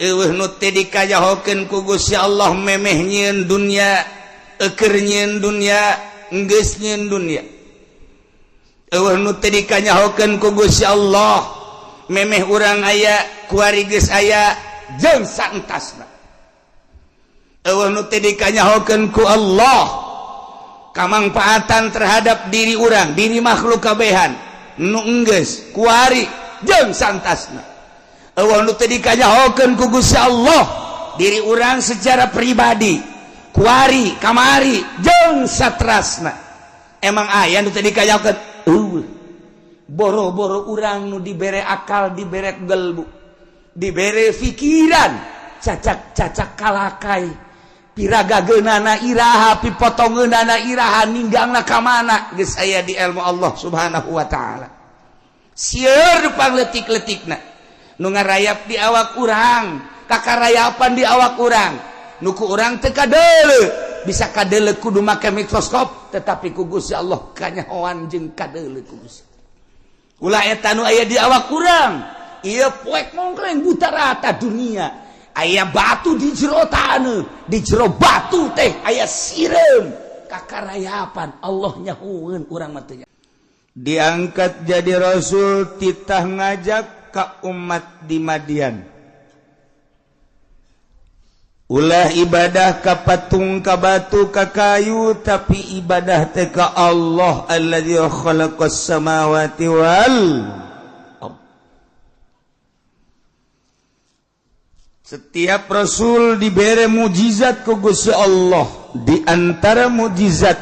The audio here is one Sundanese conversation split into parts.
Eueuh nu teu dikanyahokeun ku Gusti Allah memeh nyieun dunya, eukeur nyieun dunya, enggeus nyieun dunya. Eueuh nu teu dikanyahokeun ku Gusti Allah memeh urang aya, kuari geus aya, jeung saentasna. Eueuh nu teu dikanyahokeun ku Allah kamangfaatan terhadap diri urang, diri makhluk kabehan nu enggeus, kuari, jeung saentasna. Eueuh nu teu dikanyahokeun ku Gusti Allah diri urang secara pribadi, kuari, kamari, jeung satrasna. Emang aya nu teu dikanyahokeun? Eueuh. Boro-boro urang nu dibere akal, dibere gelbu, dibere pikiran, cacak-cacak kalakai piragageunana iraha, pipotongeunana iraha, ninggangna ka mana, geus aya di ilmu Allah Subhanahu wa taala. Sieun pangletik-letikna nu ngarayap di awak urang, kakarayapan di awak urang, nu ku urang teu kadeuleu, bisa kadeuleu kudu make mikroskop, tetapi ku Gusti Allah kanyahoan jeung kadeuleu ku Gusti. Ulah eta nu aya di awak urang, ieu poek mongkleng buta rata dunia. Aya batu di jero taneuh, di jero batu teh aya sireum, kakarayapan Allah nyahoeun, urang mah teu. Diangkat jadi rasul, titah ngajak ka umat di Madian, ulah ibadah ka patung, ka batu, ka kayu, tapi ibadah teh ka Allah alladzi khalaqas samawati wal ard. Setiap rasul diberi mujizat ku Gusti Allah. Di antara mujizat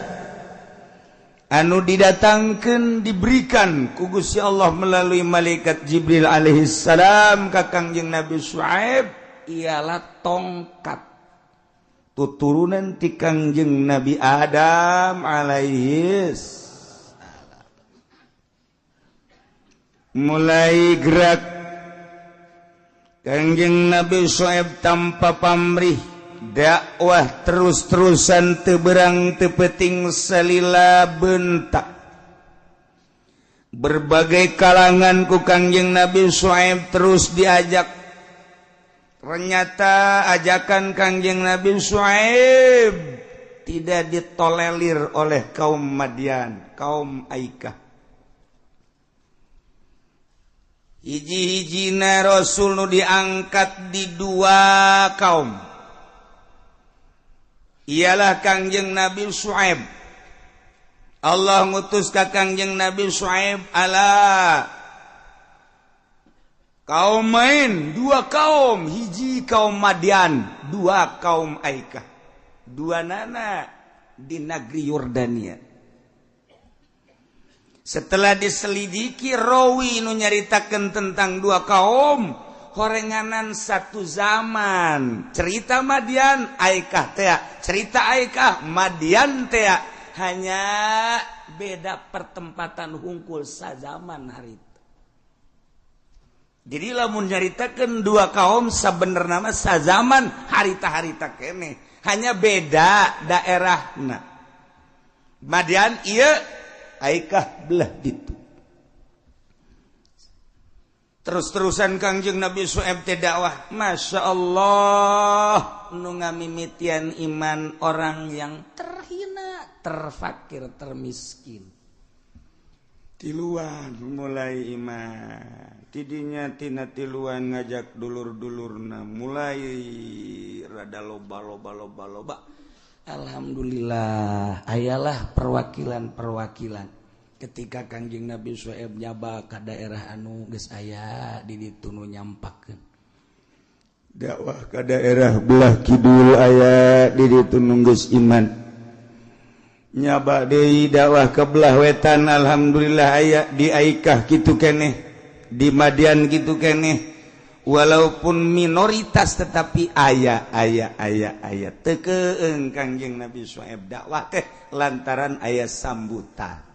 anu didatangkan, diberikan ku Gusti Allah melalui malaikat Jibril alaihissalam ka Kangjeng Nabi Syuaib ialah tongkat tuturunan ti Kangjeng Nabi Adam alaihis. Mulai gerak Kangjeng Nabi Syuaib tanpa pamrih dakwah, terus-terusan, teu beurang teu peuting, salila bentak. Berbagai kalangan ku Kangjeng Nabi Syuaib terus diajak. Ternyata ajakan Kangjeng Nabi Syuaib tidak ditolerir oleh kaum Madian, kaum Aikah. Hiji-hijina Rasul nu diangkat di dua kaum ialah Kangjeng Nabi Syuaib. Allah ngutus ka Kangjeng Nabi Syuaib ala kaum main dua kaum, hiji kaum Madian, dua kaum Aikah, dua nana di negeri Yordania. Setelah diselidiki, rawi nu nyaritakeun tentang dua kaum horenganan satu zaman, cerita Madian Aikah tea, cerita Aikah Madian tea, hanya beda pertempatan hungkul, sazaman hari itu. Jadi lamun nyaritakeun dua kaum sabenerna mah sazaman harita-harita keneh, hanya beda daerahna. Madian ieu, Aikah belah ditu. Terus-terusan Kangjeng Nabi Syuaib teh dakwah, Masya Allah, nu ngamimitian iman orang yang terhina, terfakir, termiskin. Tiluan mulai iman, tidinya tina tiluan ngajak dulur-dulurna, mulai rada loba loba loba loba. Alhamdulillah ayalah perwakilan-perwakilan ketika Kangjeng Nabi Syuaib nyaba ka daerah anu geus aya di ditu nu nyampakeun dakwah, ka daerah belah kidul aya di ditu nu geus iman, nyaba deui dakwah ke belah wetan, alhamdulillah aya. Di Aikah kitu keneh, di Madian kitu keneh, walaupun minoritas tetapi aya aya aya aya. Teu keung Kangjeng Nabi Syuaib dakwah teh lantaran aya sambutan.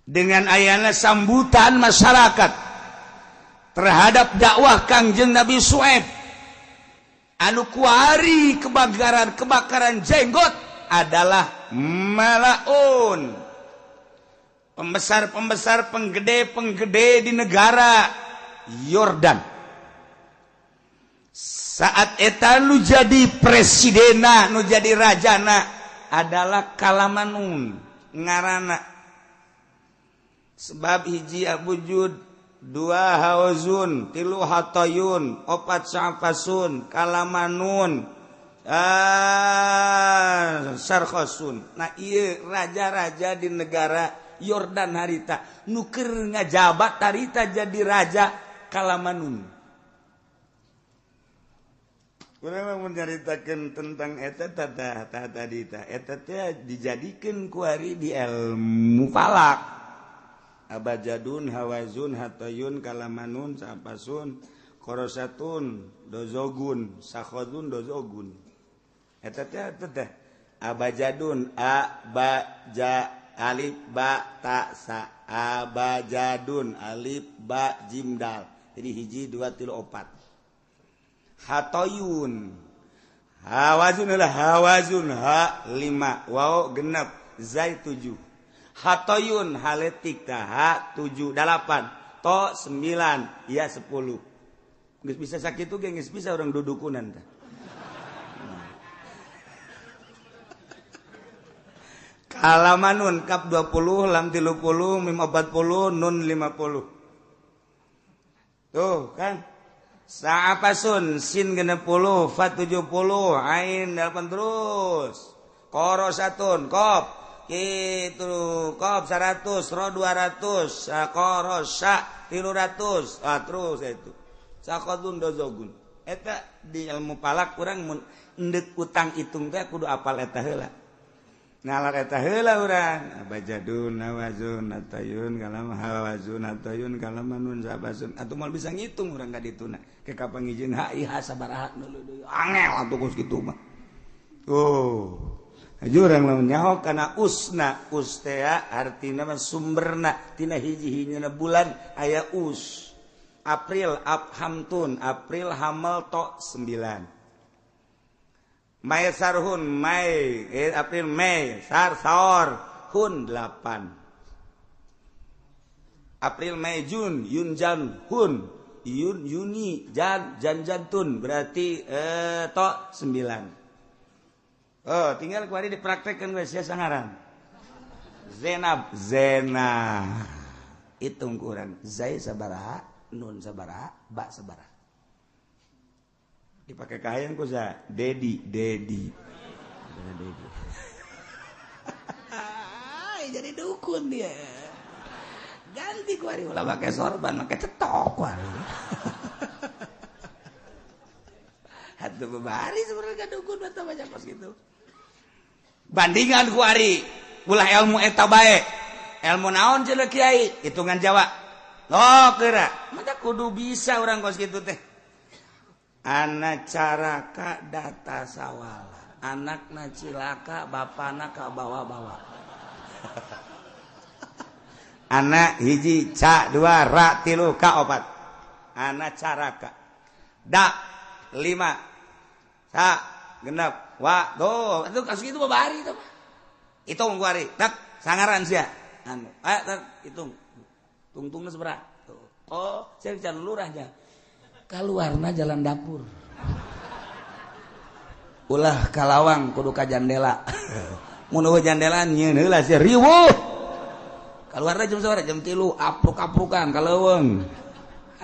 Dengan ayana sambutan masyarakat terhadap dakwah Kangjeng Nabi Syuaib, anu kuari kebakaran kebakaran jenggot adalah malaun, pembesar-pembesar, penggede-penggede di negara Yordan. Saat eta nu jadi presidena, nu jadi rajana adalah Kalamanun ngarana. Sebab hiji Abujud, dua Hawazun, tilu Hatayun, opat Sa'fasun, Kalamanun, Sarkhosun. Nah iya raja-raja di negara Yordan harita nu keur ngajabat harita jadi raja Kalamanun. Urang mun nyaritakeun tentang eta tata tadi ta eta teh dijadikeun ku ari di ilmu falak. Abajadun, Hawazun, Hatayun, Kalamanun, Sapasun, Korosatun, Dozogun, Sakhodun, Dozogun. Eta teh eta teh abajadun, a ba ja alif ba ta sa, abajadun alif ba jim dal. Jadi hiji dua tilu opat. Hatayun, Hawazun adalah Hawazun ha 5, waw genep, zai 7. Hatoyun haletik ta ha 7 8 to 9 ya 10. Geus bisa sakitu ge geus bisa urang dudukunan tah. Kalamanun kap 20 lam 30 mim 40 nun 50. Tuh kan. Sa'apasun sin 60 fa 70 ain 8 terus. Korosatun kop itu kop 100 ro 200 korosa 300 terus itu sakodun dozogun. Eta di ilmu palak kurang mun endek utang hitung teh kudu apal eta heula. Ngalar eta heula urang abajadun hawazun atayun kalam hawazun atayun kalamanun sabasun atuh moal bisa ngitung urang ka dituna ke kapangijin HIH sabaraha deui angel atuh kos kitu mah. Oh jurang lamun nyaho kana usna, us teh artina mah sumberna tina hiji-hijina bulan aya us. April abhamtun, April hamel to 9. Mai sarhun Mai, April Mei sar saor hun 8. April Mei Jun Yun Jan hun Yun Yuni Jan Jan Jantun berarti to 9. Oh, tinggal kuari dipraktekkan geus sia sangaran. Zenab, Zena. Hitung kurang zai sabaraha, nun sabaraha, ba sabaraha. Dipakai kahayang ku sa Dedi, Dedi. Dedi. Jadi dukun dia. Ganti kuari ulah pakai sorban, pakai cetok kuari. Atuh bebari sebenarnya dukun atau banyak pas gitu. Bandingan kuari ulah ilmu eta bae. Ilmu naon cenah kiai? Hitungan Jawa. Loh geura, mata kudu bisa urang kos kitu teh. Ana caraka data sawala, anakna cilaka, bapana ka bawa-bawa. Anak hiji ca dua ra tilu ka opat. Ana caraka. Da 5 sa genep wa tuh itu kasus itu babari itu. Hitung kuari tak sangaran sia. Anu tak hitung. Tungtungna sabaraha? Oh, saya jalan lurahnya. Kaluarna jalan dapur. Ulah kalawang kudu ka jandela. Mun eueuh jandela nyieun heula sia riweuh. Kaluarna jam sabaraha? Jam 3 apruk-aprukan ka leuweung.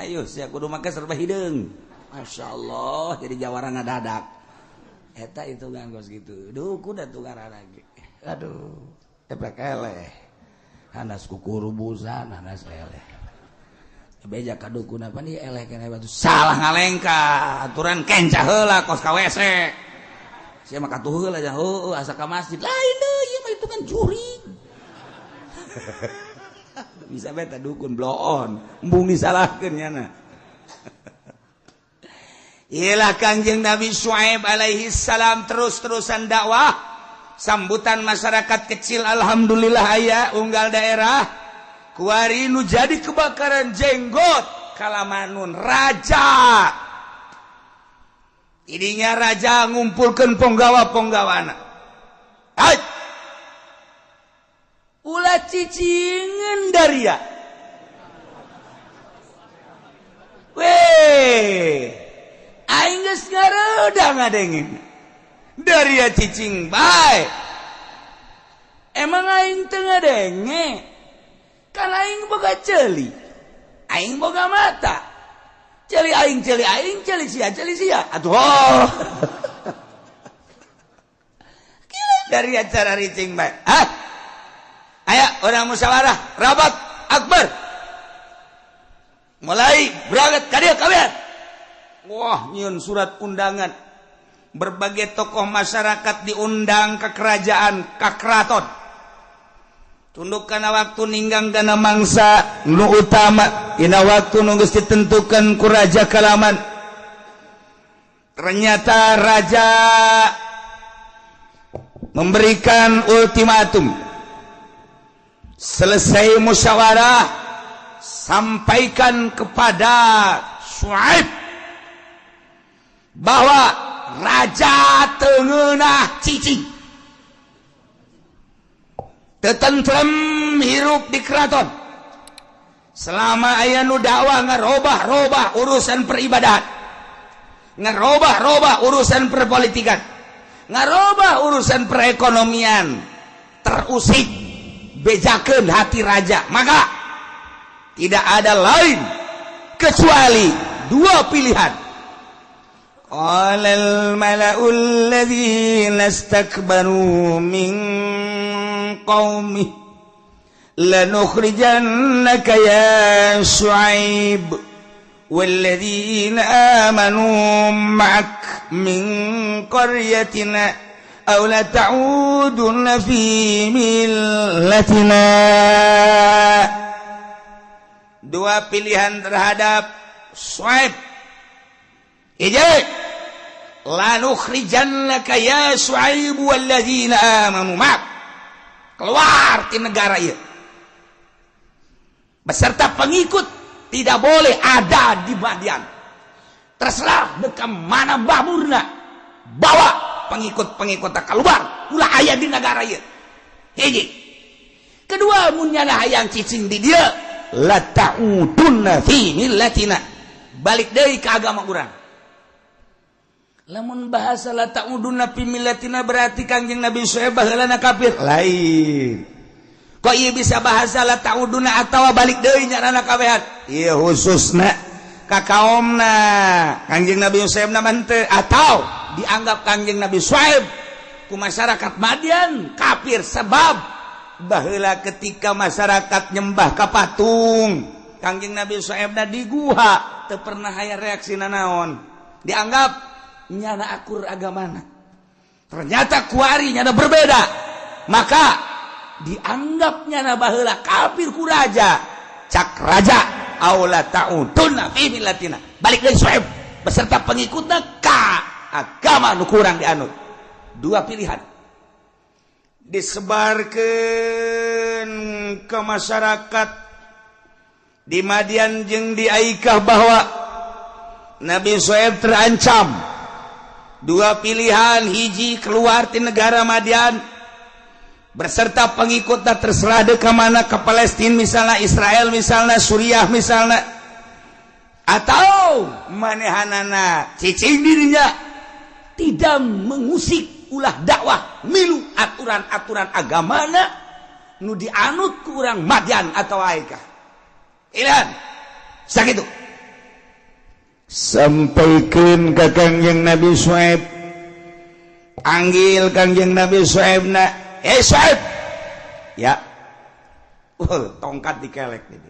Ayo sia kudu make serba hideung. Masya Allah jadi jawara ngadadak. Eta hitungan kos gitu. Duh kuda tukar lagi. Aduh, tepek eleh. Hanas kukurubusan, hanas eleh. Beja ka dukun apa nih eleh kena batu. Salah ngalengka, aturan kenca heula kos ka WC. Sia mah katuh heula nya, heueuh asa ka masjid. Lain deui ieu mah hitungan jurig. Bisa beta dukun bloon, embung disalahkeun nyana. Iyalah Kangjeng Nabi Syuaib alaihi salam terus-terusan dakwah, sambutan masyarakat kecil alhamdulillah aya unggal daerah. Kuari nu jadi kebakaran jenggot Kalamanun raja. Idinya raja ngumpulkeun ponggawa-ponggawana. Hai. Ulah cicingan daria. Weh. Aing Beda ngadenge dari ya cicing bae. Emang aing teu ngadenge? Kan aing boga ceuli, aing boga mata. Ceuli aing, ceuli aing, ceuli sia, ceuli sia. Atuh. Oh. Dari acara ricing bae. Hah? Aya orang musyawarah, rapat akbar. Mulai berangkat ka dieu kabeh. Wah, nyieun surat undangan. Berbagai tokoh masyarakat diundang ke kerajaan, ke keraton. Tunduk kana waktu ninggang kana mangsa nu utama, dina waktu nu geus ditentukan ku raja kalaman. Ternyata raja memberikan ultimatum. Selesai musyawarah, sampaikan kepada Suaib bahwa raja teu ngeunah cicing, teu tentrem hirup di keraton selama aya nu dakwah ngarobah-robah urusan peribadahan, ngarobah-robah urusan perpolitikan, ngarobah urusan perekonomian. Terusik, bejakeun hati raja, maka tidak ada lain kecuali dua pilihan. قال الملأ الذين استكبروا من قومه لنخرجنك يا شعيب والذين آمنوا معك من قريتنا أو لتعودن في ملتنا. Dua pilihan terhadap Suaib. Hiji, lanukhrijannaka ya Suaib walladzina amanu ma'ak, keluar di negara ieu beserta pengikut, tidak boleh ada di Madian. Terserah deka mana baburna, bawa pengikut-pengikut keluar, ulah aya di negara ieu. Hiji. Kedua, mun nyana hayang cicing di dieu, la ta'udunna fi millatina, balik deui ka agama urang. Lamun bahasa la ta'udunna fi millatina berarti Kangjeng Nabi Syuaib baheulana kafir. Lain. Kok ieu bisa bahasa la ta'udunna atawa balik deui nyaranna kabehan? Ieu khususna ka kaomna Kangjeng Nabi Syuaib na henteu, atau dianggap Kangjeng Nabi Syuaib ku masyarakat Madian kafir sebab baheula ketika masyarakat nyembah ka patung, Kangjeng Nabi Syuaib na di guha teu pernah aya reaksi nanaon, dianggap nyana akur agamana. Ternyata kuari nyana berbeda, maka dianggap nyana baheula kafir ku raja. Cak raja, aula ta'udunna fi millatina, balik deui Syuaib beserta pengikutna ka agama nu kurang dianut. Dua pilihan disebarkan ke masyarakat di Madian jeung di Aikah bahwa Nabi Syuaib terancam. Dua pilihan, hiji keluar di negara Madian berserta pengikutnya, terserah dek ke mana, ke Palestina misalnya, Israel misalnya, Suriah misalnya, atau manehanana cicing dirinya, tidak mengusik ulah dakwah milu aturan-aturan agamana nu dianut ku urang Madian atau Aikah. Pilihan sakitu. Sampaikan ke Kangjeng Nabi Suhaib, panggil Kangjeng Nabi Suhaib na, eh Suhaib ya, tongkat dikelek nih.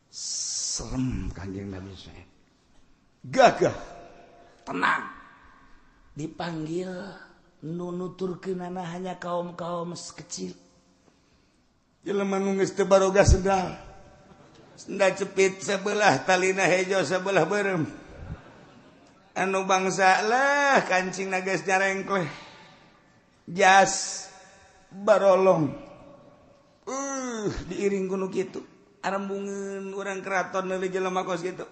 Serem Kangjeng Nabi Suhaib, gagah tenang, dipanggil nu nuturkeunana hanya kaum-kaum kecil, jelema nu geus teu baroga sendal, sendal cepit sebelah talina hejo, sebelah berem, anu bangsa lah kancing geus nyarengkleh, jas barolong, diiring ku nu kitu, arembungeun urang keraton meuli jelema kos kitu.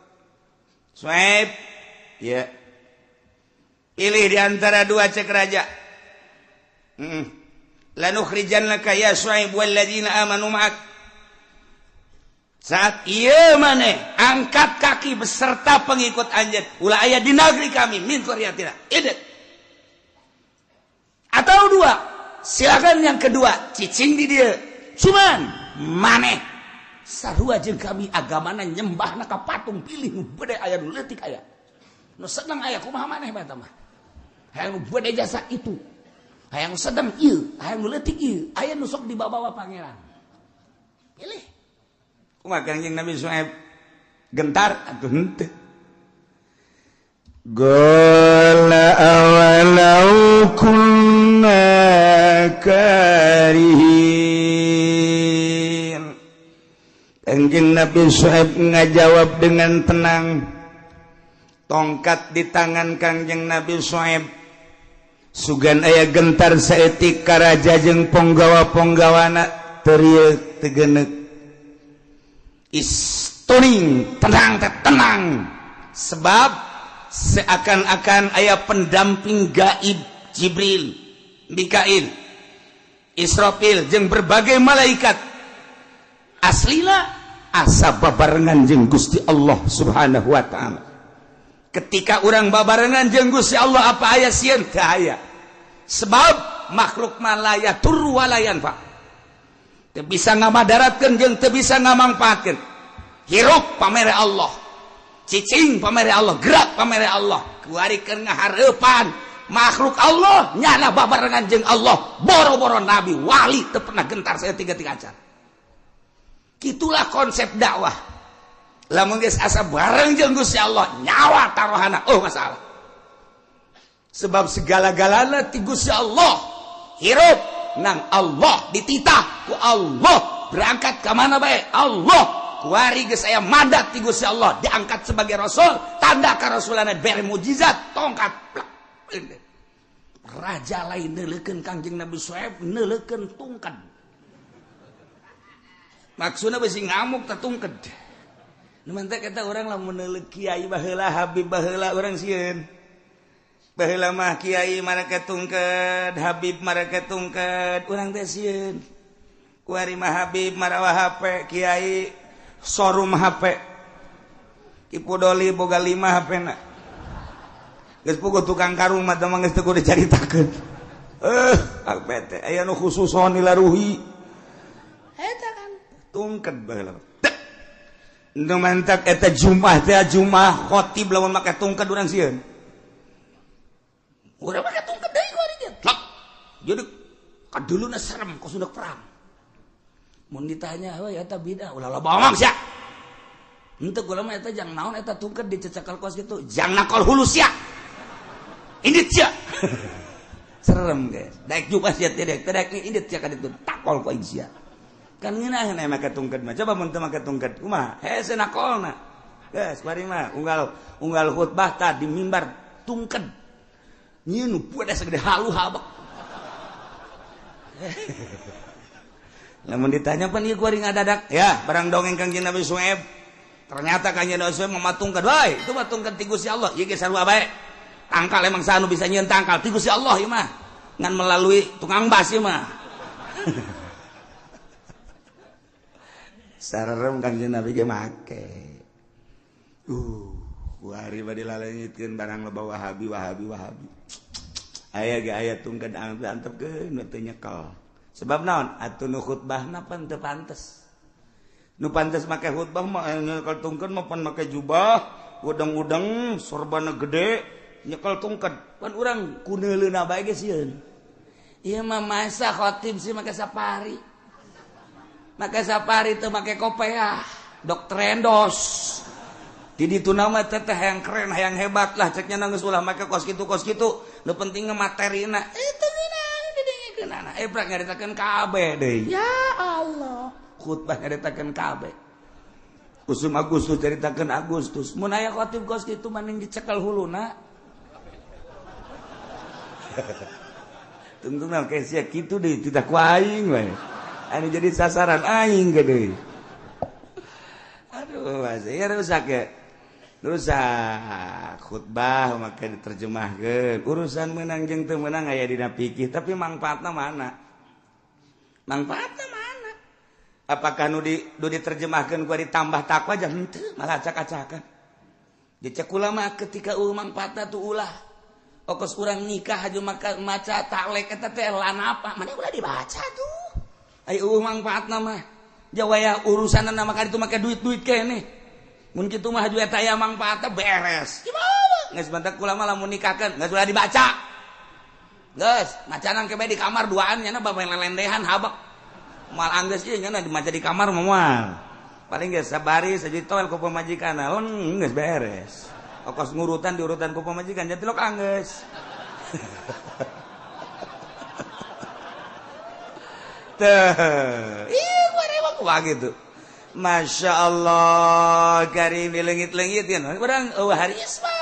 Suhaib ya, pilih di antara dua, cek raja. Lanukhrijannaka ya Suhaib walladzina amanu ma'ak. Saat ieu maneh Angkat kaki beserta pengikut anjeun, ulah aya di negeri kami min qaryatina. Idet. Atau dua, silakan yang kedua, cicing di dia. Cuman maneh sarua jeung kami agamana nyembahna ka patung, pilih nu bede aya, nu leutik aya. Nu sedang aya, kumaha maneh bae mah. Hayang nu bede jasa itu. Hayang sedang ieu, hayang nu leutik ieu, aya nu sok dibawa-bawa pangeran. Pilih. Kumaha Kangjeng Nabi Suhaib gentar atuh henteu. Qala awalau kunna karihin. Kangjeng Nabi Suhaib ngajawab dengan tenang. Tongkat di tangan Kangjeng Nabi Suhaib. Sugan aya gentar saeutik karaja jeung ponggawa-ponggawana terieu tegenek. Istuning tenang teh tenang. Sebab seakan-akan aya pendamping gaib Jibril, Mikail, Israfil jeung berbagai malaikat. Aslina asa babarengan jeung Gusti Allah Subhanahu wa taala. Ketika urang babarengan jeung Gusti Allah apa aya sieun? Teu aya. Sebab makhluk mah la yadurru wa la yanfa. Teu bisa ngamadaratkeun jeung teu bisa ngamangpaatkeun. Hirup pamere Allah, cicing pamere Allah, gerak pamere Allah. Kuari keur ngahareupan makhluk Allah nyana babarengan jeung Allah. Boro-boro nabi wali teu pernah gentar saya tiga-tiga acan. Itulah konsep dakwah. Lamun geus asa bareng jeung Gusti Allah, nyawa taruhana oh masalah. Sebab segala-galana ti Gusti Allah. Hirup nang Allah, dititah ku Allah, berangkat ka mana bae Allah. Kuari geus aya mandat ti Gusti Allah, diangkat sebagai rasul, tanda karasulanna bere mujizat tongkat. Raja lain neuleukeun Kangjeng Nabi Suhaib, neuleukeun tungked. Maksudna bisi ngamuk teh tungked. Nu mantak eta urang lamun neuleuk kiai baheula, habib baheula urang sieun. Baheula mah kiai marake tungked, habib marake tungked, urang teh sieun. Kuari mah habib marawa HP, kiai showroom HP. Ki Pudoli boga 5 HP-na. Geus puguh tukang karung mah teh geus teu kudu dicaritakeun. HP teh aya nu khususon dilaruhi. Eta kan tungked baheula. Nu mantak eta Jumat teh Jumat khotib lamun make tungked urang sieun. Urang make tungked deui ku ari ge. Jadi kaduluna serem kos udah perang. Mun ditanya, "Heuy eta bidah, ulah loba omong sia." Henteu kula mah eta jang naon eta tungked dicecekal kos kitu, jang nakol hulu sia. Indit sia. Serem guys. Daek Jumat sia teh daek teh indit sia ka ditu takol ku aing sia. Kan ngeunah na make tungked mah. Coba mun teu make tungked kumaha? Hese nakolna. Geus bari mah unggal unggal khutbah tah di mimbar tungked. Nyieun nu puede sagede halu habek. Lamun ditanya pan ieu kuari ngadadak, ya barang dongeng Kangjeng Nabi Suhaib. Ternyata Kangjeng Nabi Suhaib mamatungkeun, "Woi, itu matungkeun ti Gusti Allah." Ieu ge sarua bae. Tangkal emang saha nu bisa nyieun tangkal ti Gusti Allah ieu mah. Ngan melalui tukang bas ieu mah. Sararem Kangjeng Nabi ge make. Kuari bade laleungitkeun barang loba Wahabi Wahabi Wahabi. Aya ge aya tungkeun antepkeun nu teu nyekel. Sebab naon? Atuh nu khutbahna pan teu pantes. Nu pantes make khutbah mah nyekel tungkeun mah pan make jubah, udang-udang, sorbana gede, nyekel tungkeun. Pan urang kuneuleuna bae ge sieun. Ieu mah masa khotib sih make safari. Make safari teu make kopeah, dokter endos. Di ditu nama teteh yang keren, yang hebat lah ceknya nangis ulah make kos kitu. Nu penting materina. Itu ngeunah didengikeunana. Prak nyaritakeun kabeh deui. Ya Allah, khutbah nyaritakeun kabeh. Usum Agustus caritakeun Agustus. Mun aya khotib kos kitu mending dicekal huluna. Tungtungna ke sia kitu deui tidak ku aing we. Anu jadi sasaran aing gede. Aduh, ya rusak ya. Rusak khutbah maka diterjemahkeun. Urusan menang jeung teu meunang aya dina fikih, tapi mangfaatna mana? Mangfaatna mana? Apakah nu di nu diterjemahkan gua ditambah takwa aja henteu, malah acak-acakan. Dicek ulama ketika eueuh mangfaatna tuh ulah. Okos urang nikah aja maka maca taklek eta teh lan apa? Mana ulah dibaca tuh. Ai eueuh mangfaatna mah. Jawaya urusanna maka itu make duit-duit keneh. Mun kitu mah haju eta aya mangfaatna beres. Gimana? Geus bantak ulama lamun nikahkeun geus ulah dibaca. Geus, macanan ke di kamar duaan nya bapak lelendehan habak. Mal anggeus ieu nya dimaca di kamar mah moal. Paling geus sabari saji toel ku pamajikan, leng geus beres. Okos ngurutan diurutan ku pamajikan jadi lok anggeus. Teh, ih gua kumaha gitu. Masya Allah, karim leungit-leungit ya. Urang eueuh hari isma.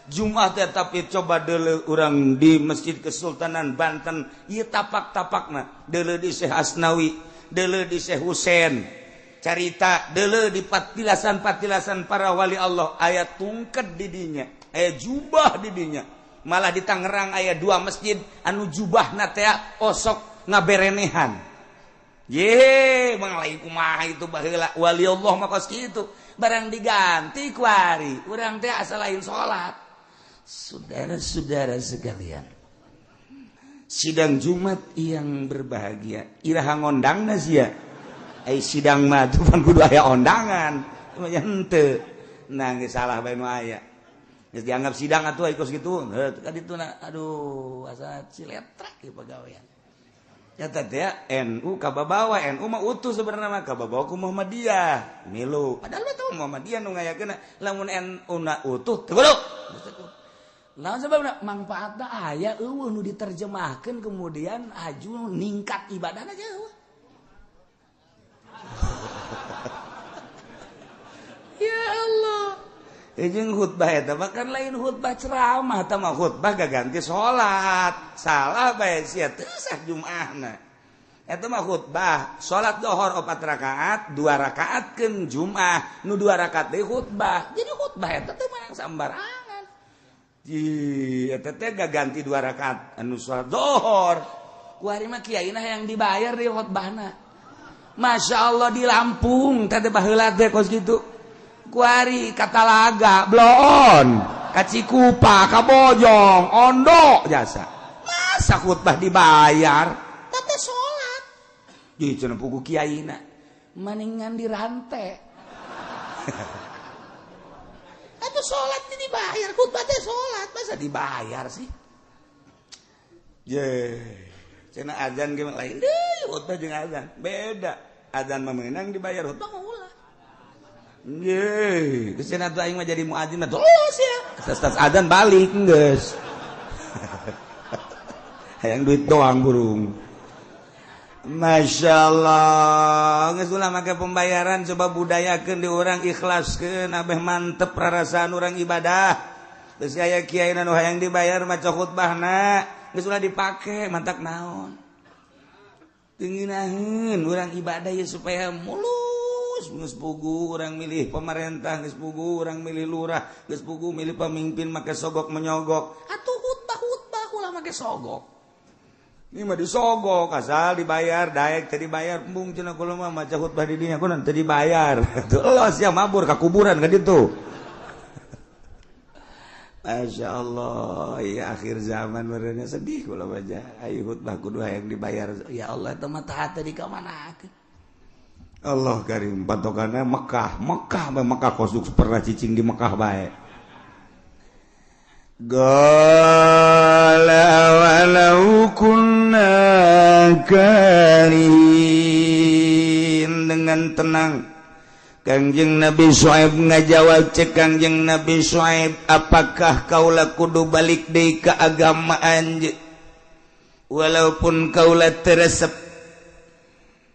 Jumat teh tapi coba deuleu urang di Masjid Kesultanan Banten ieu tapak-tapakna deuleu di Syekh Asnawi, deuleu di Syekh Husein. Carita deuleu di patilasan-patilasan para wali Allah aya tungket di dinya, aya jubah di dinya. Malah di Tangerang aya dua masjid anu jubahna teh osok ngaberenehan. Ye, manglai kumaha itu baheula wali Allah mah kos kitu. Barang diganti ku ari, urang teh asa lain salat. Saudara-saudara sekalian, sidang Jumat yang berbahagia, iraha ngondangna sia. Ai sidang mah tuh pan kudu aya ondangan, mah henteu. Nah, geus salah bae nu aya. Geus dianggap sidang atuh ai kos kitu. Heuh, ka dituna aduh asa ciletrak ieu pagawean. Nyata teh NU kababawa, NU mah utuh sebenarnya mah kababawa ku Muhammadiyah milu. Padahal mah teu Muhammadiyah nu ngayakeun lamun NU na utuh teu kudu. Naon sebabna mangfaatna aya eueuh nu diterjemahkeun kemudian aju ningkat ibadahna jauh. Ya Allah. Jeung khutbah eta mah kan lain khutbah ceramah, eta mah khutbah gaganti salat. Salah bae sia teu sah Jumaahna. Eta mah khutbah salat dohor 4 rakaat, 2 rakaatkeun Jumaah, nu 2 rakaat deui khutbah. Jadi khutbah eta teu meunang sambarangan. Ji, eta teh gaganti 2 rakaat anu salat dohor. Ku ari mah kiaina yang dibayar di khutbahna. Masya Allah di Lampung teh baheula teh kos kitu. Kuari Katalaga, Bloon, Kacikupa, Kabojong, Ondo jasa. Masa khutbah dibayar? Tete salat. Di cenah pugu kiaina. Maningan dirante. Atuh salat dibayar, khutbah teh salat, masa dibayar sih? Ye, cenah azan ge lain deui khutbah jeung azan. Beda. Azan mah meunang dibayar, khutbah mah ulah. Ye, geus cenah atuh aing mah jadi muadzin mah terus ya. Tas adzan balik geus. Hayang duit doang burung. Masya Allah, geus ulah make pembayaran coba budayakeun di urang ikhlaskeun abeh mantep rarasaan urang ibadah. Geus aya kiai nu hayang dibayar maca khutbahna, geus ulah dipake mantak naon. Teu ngeunaheun urang ibadah ye supaya mulus. Geus pugu urang milih pemerintah, geus pugu urang milih lurah, geus pugu milih pemimpin make sogok menyogok. Atuh khutbah-khutbah ulah make sogok. Ini mah disogok asal dibayar, daek teu dibayar, embung cenah kula mah maca khutbah di dinya kunaon teu dibayar. Tuh los ya mabur ka kuburan ka ditu. Masya Allah, ya akhir zaman merenya sedih kula baca. Ayo khutbah kudu hayang dibayar. Ya Allah eta mah taat di ka manakeun. Allah karim patokannya Mekah, Mekah bae Mekah kosuk pernah cicing di Mekah bae. Qala walau kunna karihin, dengan tenang Kangjeng Nabi Syuaib ngajawab cek Kangjeng Nabi Syuaib, apakah kaula kudu balik deui ka agama anjeun walaupun kaula teresep.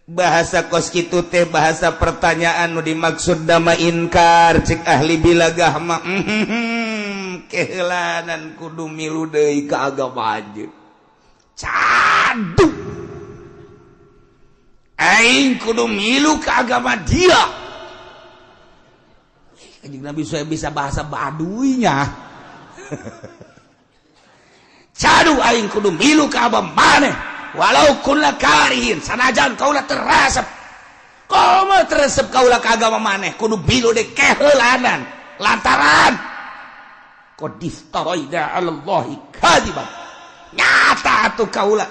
Bahasa kos kitu teh bahasa pertanyaan nu dimaksud dama inkar cek ahli bilagah mah keheulanan kudu milu deui ka agama anjeun. Cadu aing kudu milu ka agama dia. Kanjeng Nabi Syuaib bisa bahasa baduinya. Cadu aing kudu milu ka agama maneh walau kunna karihin, sanajan kaula terasep. Komo teu resep kaula ka agama maneh, kudu milu deui keheulanan lantaran qad iftaraina 'alallahi kadiban. Nyata atuh kaula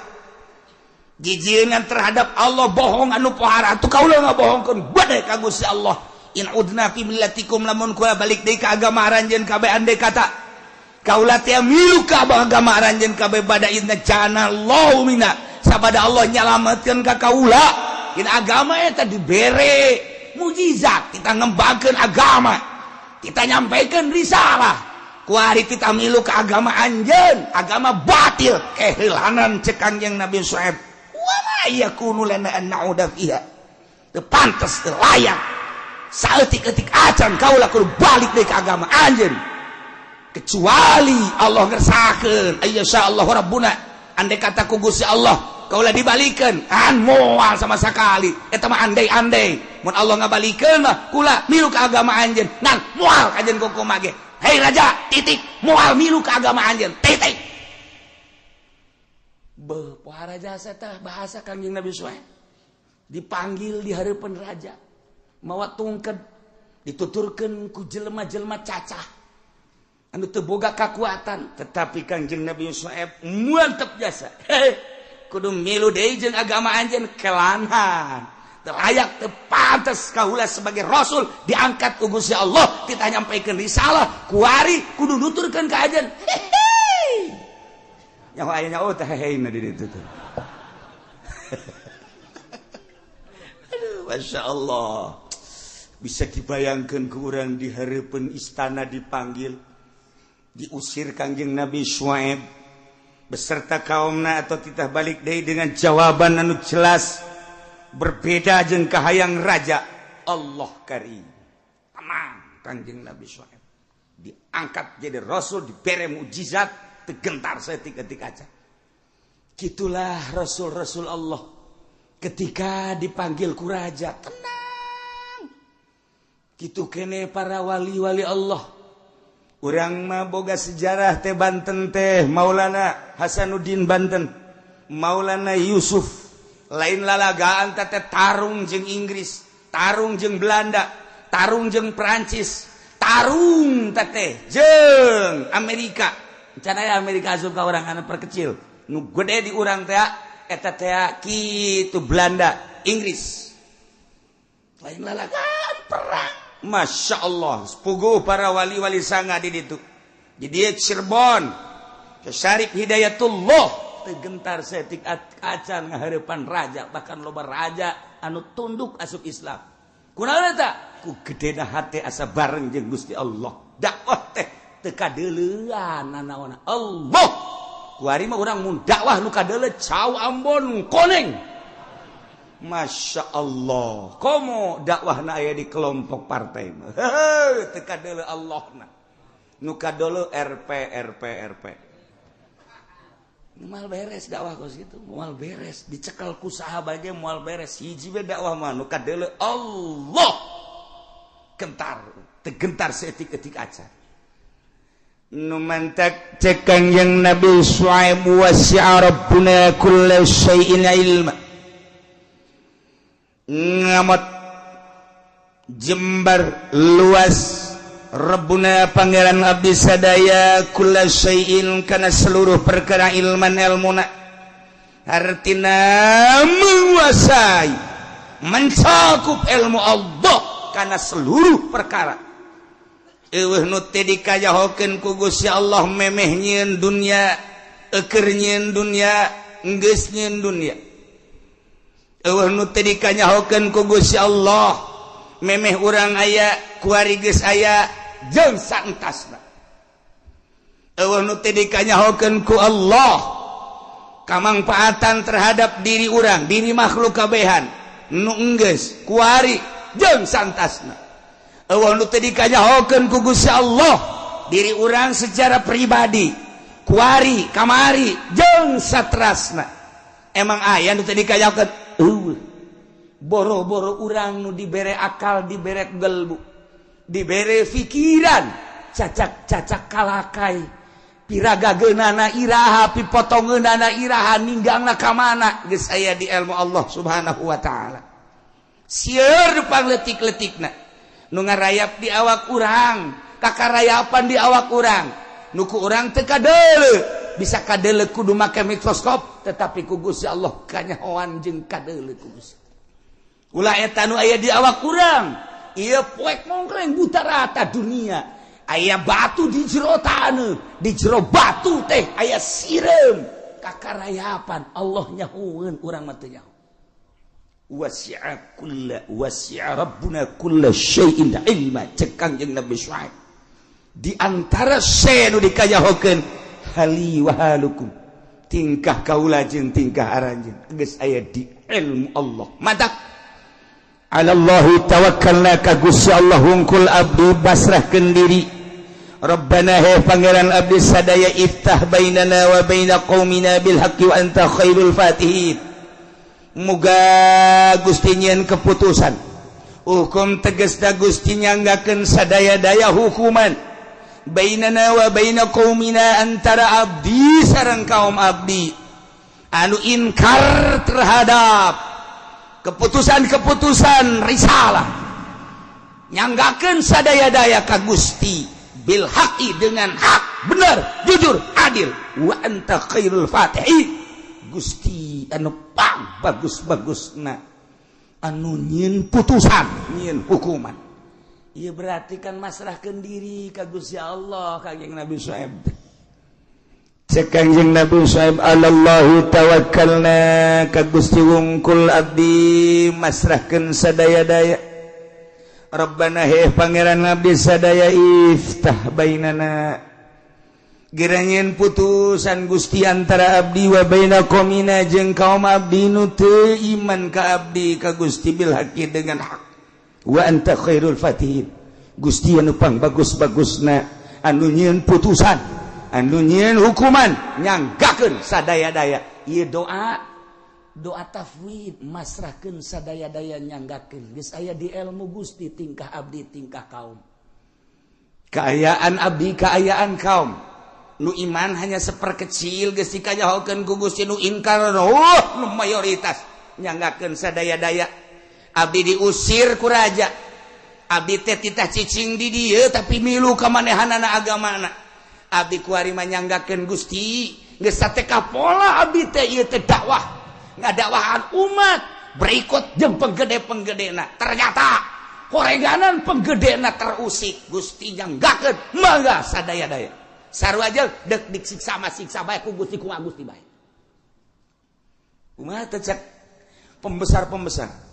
jijieun terhadap Allah bohong anu pohara, atuh kaula ngabohongkeun bade ka Gusti Allah. In udna fi millatikum, lamun kula balik deui ka agama aranjeun kabeh, andai kata kaula teh milu ka agama aranjeun kabeh, ba'da idz najjana Allahu minha, sabada Allah nyalametkeun ka kaula. In agama eta dibere mujizat, kita ngembangkeun agama, kita nyampaikan risalah, kuari kita milu ke agama anjeun, agama batil, kehilangan. Cek Kanjeng Nabi Syuaib, wa ma yakunu lana an na'uda fiha, teu pantes, teu layak saeutik-eutik acan kaula kudu balik deui ka agama anjeun kecuali Allah ngersakeun, ayyasha Allah rabbuna, andai kata ku Gusti Allah kaula dibalikeun. An moal sama sekali, eta mah andai-andai. Mun Allah ngabalikeun mah kula milu ka agama anjeun, ngan moal kajen kumaha ge. Hei raja, titik, moal milu ka agama anjeun, titik. Beuh, pohara jasa tah bahasa Kanjeng Nabi Suhaib. Dipanggil di hareupeun raja, mawa tungked, dituturkeun ku jelema-jelema cacah anu teu boga kakuatan, tetapi Kanjeng Nabi Suhaib mantep jasa. Hei, kudu milu deui jeung agama anjeun, kelanhan teu layak, teu pantes kaula sebagai rasul diangkat ku Gusti Allah, kita nyampaikan risalah, kuari kudu nuturkeun ka anjeun. Hehe, nyaho aya nyaho teh hehe na di ditu tuh. Aduh, Masya Allah, bisa dibayangkan ke orang di hareupeun istana dipanggil, diusir Kangjeng Nabi Syuaib beserta kaumna atau titah balik deui dengan jawaban anu jelas berbeda jeung kahayang raja. Allah karim, tenang. Kangjeng Nabi Syuaib diangkat jadi rasul, dibere mukjizat, tergentar seetik-etik aja. Gitulah rasul-rasul Allah ketika dipanggil ku raja, tenang. Gitu kene para wali-wali Allah. Urang mah boga sejarah teh Banten teh Maulana Hasanuddin Banten, Maulana Yusuf, lain lalagaan teh, tarung jeung Inggris, tarung jeung Belanda, tarung jeung Prancis, tarung teh jeung Amerika. Rencana ya Amerika asup ka urang anu perkecil, nu gede di urang teh eta teh kitu, Belanda, Inggris. Lain lalagaan perang. Masya Allah, sepuguh para wali-wali sanga di ditu, di dieu Cirebon, Syarif Hidayatullah teu gentar saeutik acan ngahareupan raja, bahkan loba raja anu tunduk asup Islam. Kunaon eta? Ku gedena hate asa bareng jeung Gusti Allah. Dakwah teh teu kadeuleuan nanaona Allah. Kuari mah urang mun dakwah nu kadeuleu cau Ambon koneng. Masya Allah, komo dakwahna aya di kelompok partai mah teu kadeuleu Allahna, nu kadeuleu RP RP RP. Moal beres dakwah kos kitu, moal beres. Dicekal ku saha bae moal beres. Hiji we dakwah mah nu kadeuleu Allah, gentar teu gentar saeutik-eutik acan. Nu mantak cek Kangjeng Nabi Syuaib, wasi'a rabbuna kulla syai'in ilma, ngamot jembar luas Rabbuna pangeran abdi sadaya, kulla syai'in kana seluruh perkara, ilman ilmuna, artina menguasai, mencakup ilmu Allah karena seluruh perkara. Eueuh nu teu dikajahokeun ku Gusti Allah memeh nyieun dunya, eukeur nyieun dunya, geus nyieun dunya. Eueuh nu teu dikanyahokeun ku Gusti Allah memeh urang aya, kuari geus aya, jeung saentasna. Eueuh nu teu dikanyahokeun ku Allah kamangfaatan terhadap diri urang, diri makhluk kabehan nu enggeus, kuari, jeung saentasna. Eueuh nu teu dikanyahokeun ku Gusti Allah diri urang secara pribadi kuari, kamari, jeung satrasna. Emang aya nu teu dikanyahokeun? Eueuh. Boro-boro urang nu dibere akal, dibere gelbu, dibere pikiran, cacak-cacak kalakai piragageunana iraha, pipotongeunana iraha, ninggangna ka mana, geus aya di ilmu Allah Subhanahu wa taala. Sieur pangletik-letikna nu ngarayap di awak urang, kakarayapan di awak urang, nu ku urang teu kadeuleu. Bisa kadeuleu kudu make mikroskop, tetapi ku Gusti Allah kanyahoan jeung kadeuleu ku Gusti. Ulah eta nu aya di awak urang, ieu poek mongkleng buta rata dunia. Aya batu di jero taneuh, di jero batu teh aya sireum, kakarayapan Allah nyahoeun, urang mah teu nyaho. Wasi'a kulla wasi'a rabbuna kulla syai'in ilma, cek Kangjeng Nabi Syuaib. Di antara se nu dikayahokeun hali wa halukum, tingkah kaula jeung tingkah aranjeun geus aya di ilmu Allah. Matak alallahi tawakkalna, ka Gusti Allah hungkul abdi basrahkeun diri. Rabbana, he Pangeran abdi sadaya, iftah bainana wa baina qaumina bil haqqi wa anta khairul fatihin. Muga Gusti nyieun keputusan hukum, tegasna Gusti nyanggakeun sadaya-daya hukuman, bainana wa baina qaumina, antara abdi sareng kaum abdi anu inkar terhadap keputusan-keputusan risalah. Nyanggakeun sadaya-daya ka Gusti, bil haqqi, dengan hak, benar, jujur, adil, wa anta khairul fatihin, Gusti anu pang bagus-bagusna anu nyieun putusan, nyieun hukuman. Ieu berarti kan masrahkeun diri ka Gusti Allah. Kangjeng Nabi Syuaib, cek Kangjeng Nabi Syuaib, alallahi tawakkalna, ka Gusti wungkul abdi masrahkeun sadaya-daya. Rabbana, he Pangeran abdi sadaya, iftah bainana, gera nyieun putusan Gusti, antara abdi, wa baina qaumina, jeung kaum abdi nu teu iman ka abdi, ka Gusti, bil haqqi, dengan hak, wa anta khairul fatihin, Gusti anu pang bagus-bagusna anu nyieun putusan, anu nyieun hukuman, nyanggakeun sadaya-daya. Ieu doa, doa tafwid, masrahkeun sadaya-daya, nyanggakeun geus aya di ilmu Gusti tingkah abdi, tingkah kaum, kaayaan abdi, kaayaan kaum. Nu iman hanya seperkecil, geus dikanyahokeun ku Gusti. Nu inkar, oh, nu mayoritas, nyanggakeun sadaya-daya. Abdi diusir ku raja, abdi teh titah cicing di dieu tapi milu ka manehanana agamana. Abdi kuari manyanggakeun Gusti, geus sateka pola abdi teh ieu teh dakwah, ngadakwahan umat berikut jeung penggede-penggedena. Ternyata koreganan penggedena terusik. Gusti nyanggakeun, mangga sadaya-daya, sarua aja dek disiksa mah siksa bae ku Gusti, kumaha Gusti bae. Kumaha teh cek pembesar-pembesar?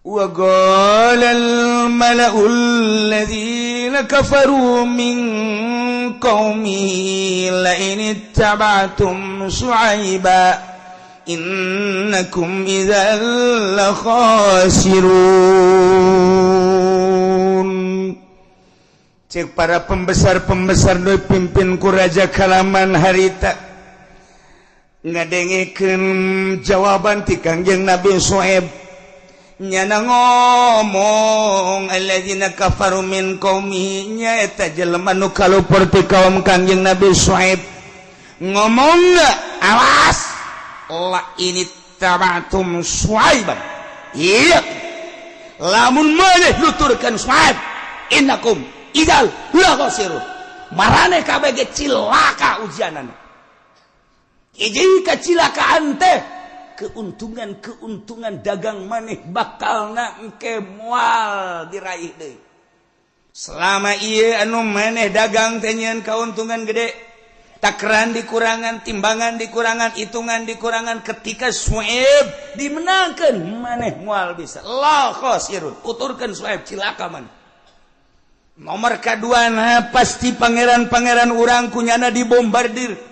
Wa qala al mala'u alladhina kafaru min qaumihi la in ittaba'tum Syu'aiba innakum idzal la khasirun. Cek para pembesar-pembesar nu pimpin ku raja kalaman harita, ngadengekeun jawaban ti Kangjeng Nabi Syuaib, nyana ngomong alladzina kafaru min qaumihi, nyaeta jelema nu kalupur ti kaum Kangjeng Nabi Syuaib, ngomong, "Awas, la in ittaba'tum Syuaiban, iya lamun maneh nuturkeun Syuaib, innakum idzal la khasirun, maraneh kabeh ge cilaka ujianana." Hiji kacilakaan teh keuntungan-keuntungan dagang maneh bakal na engke moal diraih deui. Selama ieu anu maneh dagang teh nyieun kauntungan gede, takaran dikurangan, timbangan dikurangan, hitungan dikurangan, ketika Suaib dimenangkan maneh moal bisa. La khasirun, tuturkeun Suaib cilaka maneh. Nomor kedua, nah, pasti pangeran-pangeran urang kunyana dibombardir.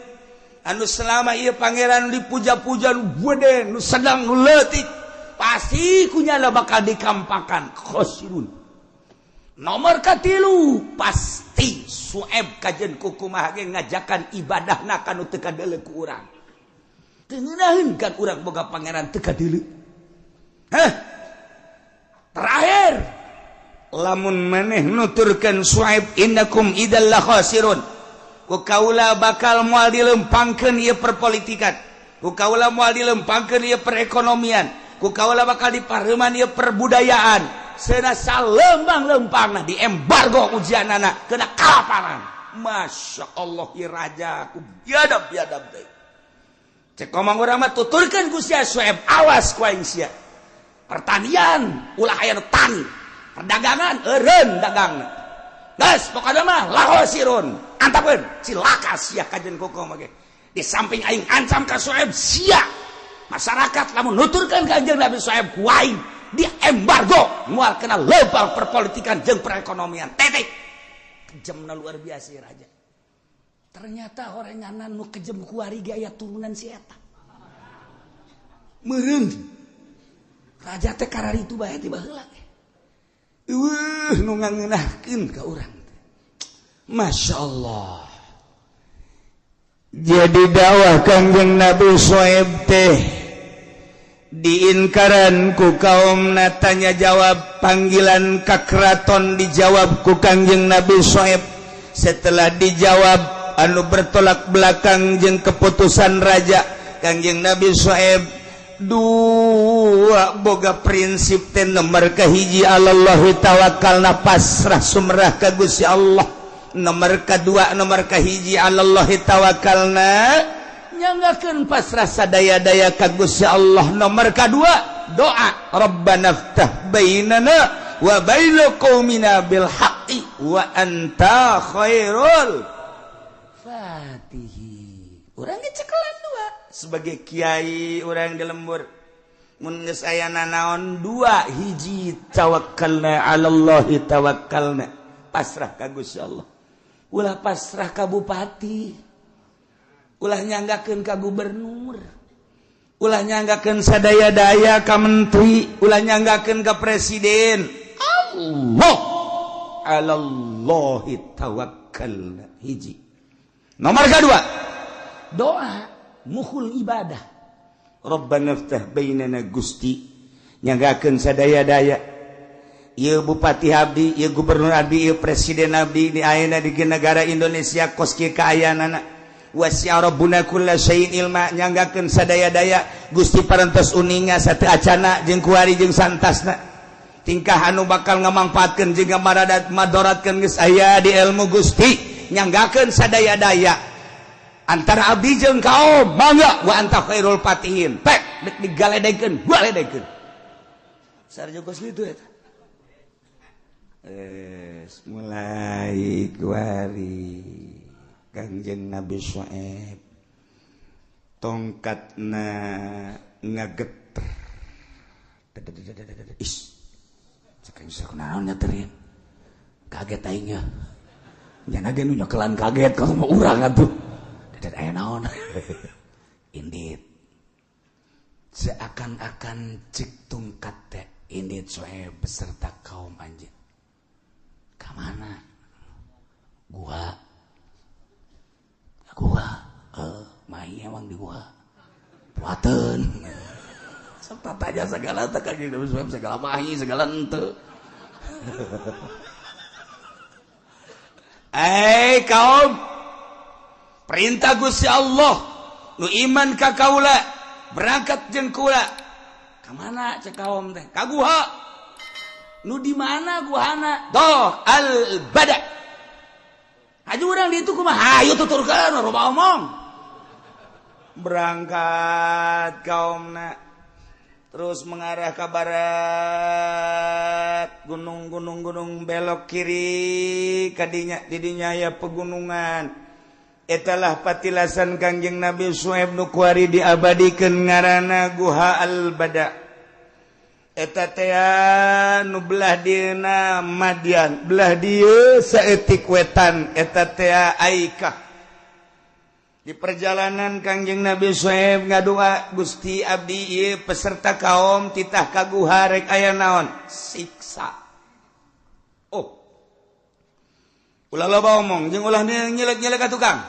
Anu selama ieu pangeran dipuja-puja, nu gede, nu sedang, nu leutik, pasti kunyana bakal dikampakan, khosirun. Nomor katilu, pasti Sueb kajen kukumaha ge ngajakan ibadahna kanu teu kadeuleu ku urang. Teu ngeunaheun kan urang boga pangeran teu kadeuleu. Hah, terakhir, lamun maneh nuturkeun Suaib, innakum idzal la khasirun, ku kaula bakal moal dilempangkeun ieu perpolitikan, ku kaula moal dilempangkeun ieu perekonomian. Ku kaula bakal dipareuman ieu perbudayaan. Cenah salempang-lempangna diembargo ujianana kena kalaparan. Masya Allah ieu raja ku biadab-biadab teh. Cek komang urang mah tuturkeun ku sia Sueb, awas ku aing sia. Pertanian ulah aya nu tani, perdagangan eureun dagangna. Geus pokona mah laho sirun, antapkeun cilaka sia kajen kokoh mah ge. Di samping aing ancam ka Sueb sia. Masyarakat lamun nuturkeun ka Kanjeng Nabi Sueb ku aing di embargo moal kena leumpang perpolitikan jeung perekonomian. Titik. Kejemna luar biasa ya raja. Ternyata orenganan nu kejem kuari ge aya turunan si eta. Meureun. Raja teh kararitu bae ti baheula ge. Eueuh nu ngangeunahkeun ka urang teh. Masya Allah. Jadi dakwah Kangjeng Nabi Soeb teh diinkaran ku kaum, tanya jawab panggilan ka keraton dijawab ku Kangjeng Nabi Soeb. Setelah dijawab anu bertolak belakang jeung keputusan raja, Kangjeng Nabi Soeb dua boga prinsip teh. Nomor kahiji, alallahi tawakkalna, pasrah sumrah ka Gusti Allah. Nomor kedua, nomor kahiji alallahi tawakkalna, nyanggakeun pasrah sadaya-daya ka Gusti Allah. Nomor kedua doa, Rabbana ftah bainana wa baina qaumina bil haqqi wa anta khairul fatihi. Urang ceklan dua sebagai kiai urang di lembur, mun geus aya nanaon dua hiji, tawakkalna alallahi tawakkalna, pasrah ka Gusti Allah. Ulah pasrah ka bupati, ulah nyanggakeun ka gubernur, ulah nyanggakeun sadaya-daya ka menteri, ulah nyanggakeun ka presiden. Allah, alallahi tawakkalna hiji. Nomor kedua doa mukhul ibadah. Rabbana ftah bainana, Gusti nyanggakeun sadaya-daya. Ieu bupati abdi, ieu gubernur abdi, ieu presiden abdi di ayeuna di negara Indonesia kos kieu kaayaanana. Wasi'a rabbuna kulla syai'in ilma, nyanggakeun sadaya-daya Gusti parantos uninga satu acana jeung kuari jeung santasna. Tingkah anu bakal ngamangpaatkeun jeung maradat madoratkeun geus aya di ilmu Gusti, nyanggakeun sadaya-daya antara abdi jeung kaum, mangga wa anta khairul fatihin. Pek dek digaledegkeun, galedekeun. Sarjo kos kitu eta. Mulai kuari Kangjeng Nabi Syuaib tongkatna ngageter. Is cek aing kunaon nyeterin, kaget aing nya. Nyana ge nu nyekelan kaget kalau mau urang atuh. Dadat aya naon. Indit. Seakan-akan cek tongkat teh, indit Syuaib beserta kaum anjeun. Ka mana? Gua. Gua. Mahi emang di gua. Puateun. Sok tanya segala teh ka segala mahi segala henteu. Eh kaum, perintah Gusti Allah, nu iman ka kaula berangkat jeung kula. Ka mana cek kaum teh? Ka guha. Nu di mana guhana? Doh al bada. Hayu urang di itu kumaha? Hayu tuturkeun loba omong. Berangkat kaumna terus mengarah ke barat, gunung-gunung-gunung, belok kiri kadinya, didinya ya pegunungan. Etalah patilasan Kangjeng Nabi Suhaib nu kuari diabadikeun ngaranna Guha Al-Bada. Eta teh nu belah dieuna Madian, belah dieu saeutik wetan eta teh Aikah. Di perjalanan Kangjeng Nabi Suhaib ngadua, Gusti abdi ieu peserta kaum titah ka guha rek aya naon? Siksa. Oh. Ulah loba omong jeung ulah nyelek-nyelek ka tukang.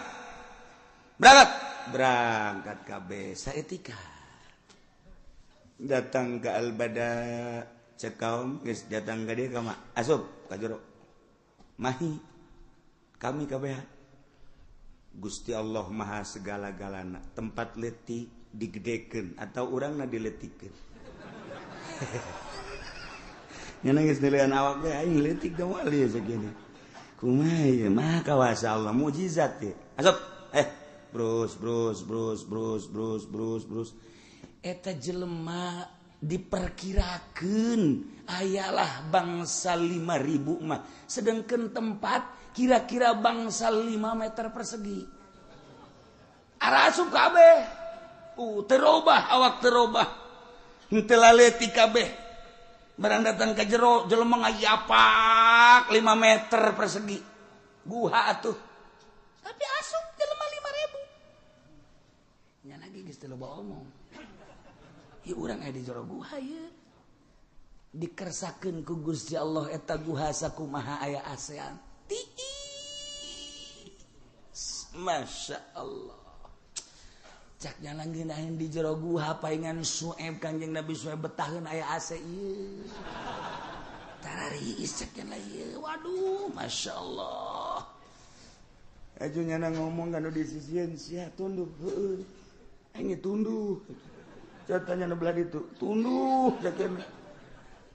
Berangkat. Berangkat kabeh saeutika. Datang ke Al-Bada, cek kaum geus datang ka dieu ka ma asup ka jero. Mahi kami kabeh. Gusti Allah maha segala-galana, tempat letik digedekeun atau urangna diletikeun. Nya geus nilaian awak we aing leutik da moal ieu sakieu. Kumaha ieu mah kawasa Allah mukjizat ieu. Asup. Brus brus brus brus brus brus brus. Eta jelema diperkirakan ayalah bangsa 5.000 mah, sedangkan tempat kira-kira bangsa 5 meter persegi. Arasup kabeh. Terobah awak terobah. Henteu laleutik kabeh. Barang datang ke jero jelema ngayapak 5 meter persegi. Guha atuh. Tapi asup jelema 5.000. Nya lagi geus teu loba omong. Ieu urang aya di jero guha ieu. Dikersakeun ku Gusti Allah eta guha sakumaha aya ASEAN. Tiis. Masya Allah. Cak jalan ngeunaheun di jero guha paingan Su'aib Kangjeng Nabi Su'aib betaheun aya AC ieu. Tarariis cak jalan ieu. Waduh, Masya Allah. Aju nyana ngomong kan di sisieun sia tunduk heueuh. Aing tunduk. Catanya nu belah ditu, tunduk cak jalan.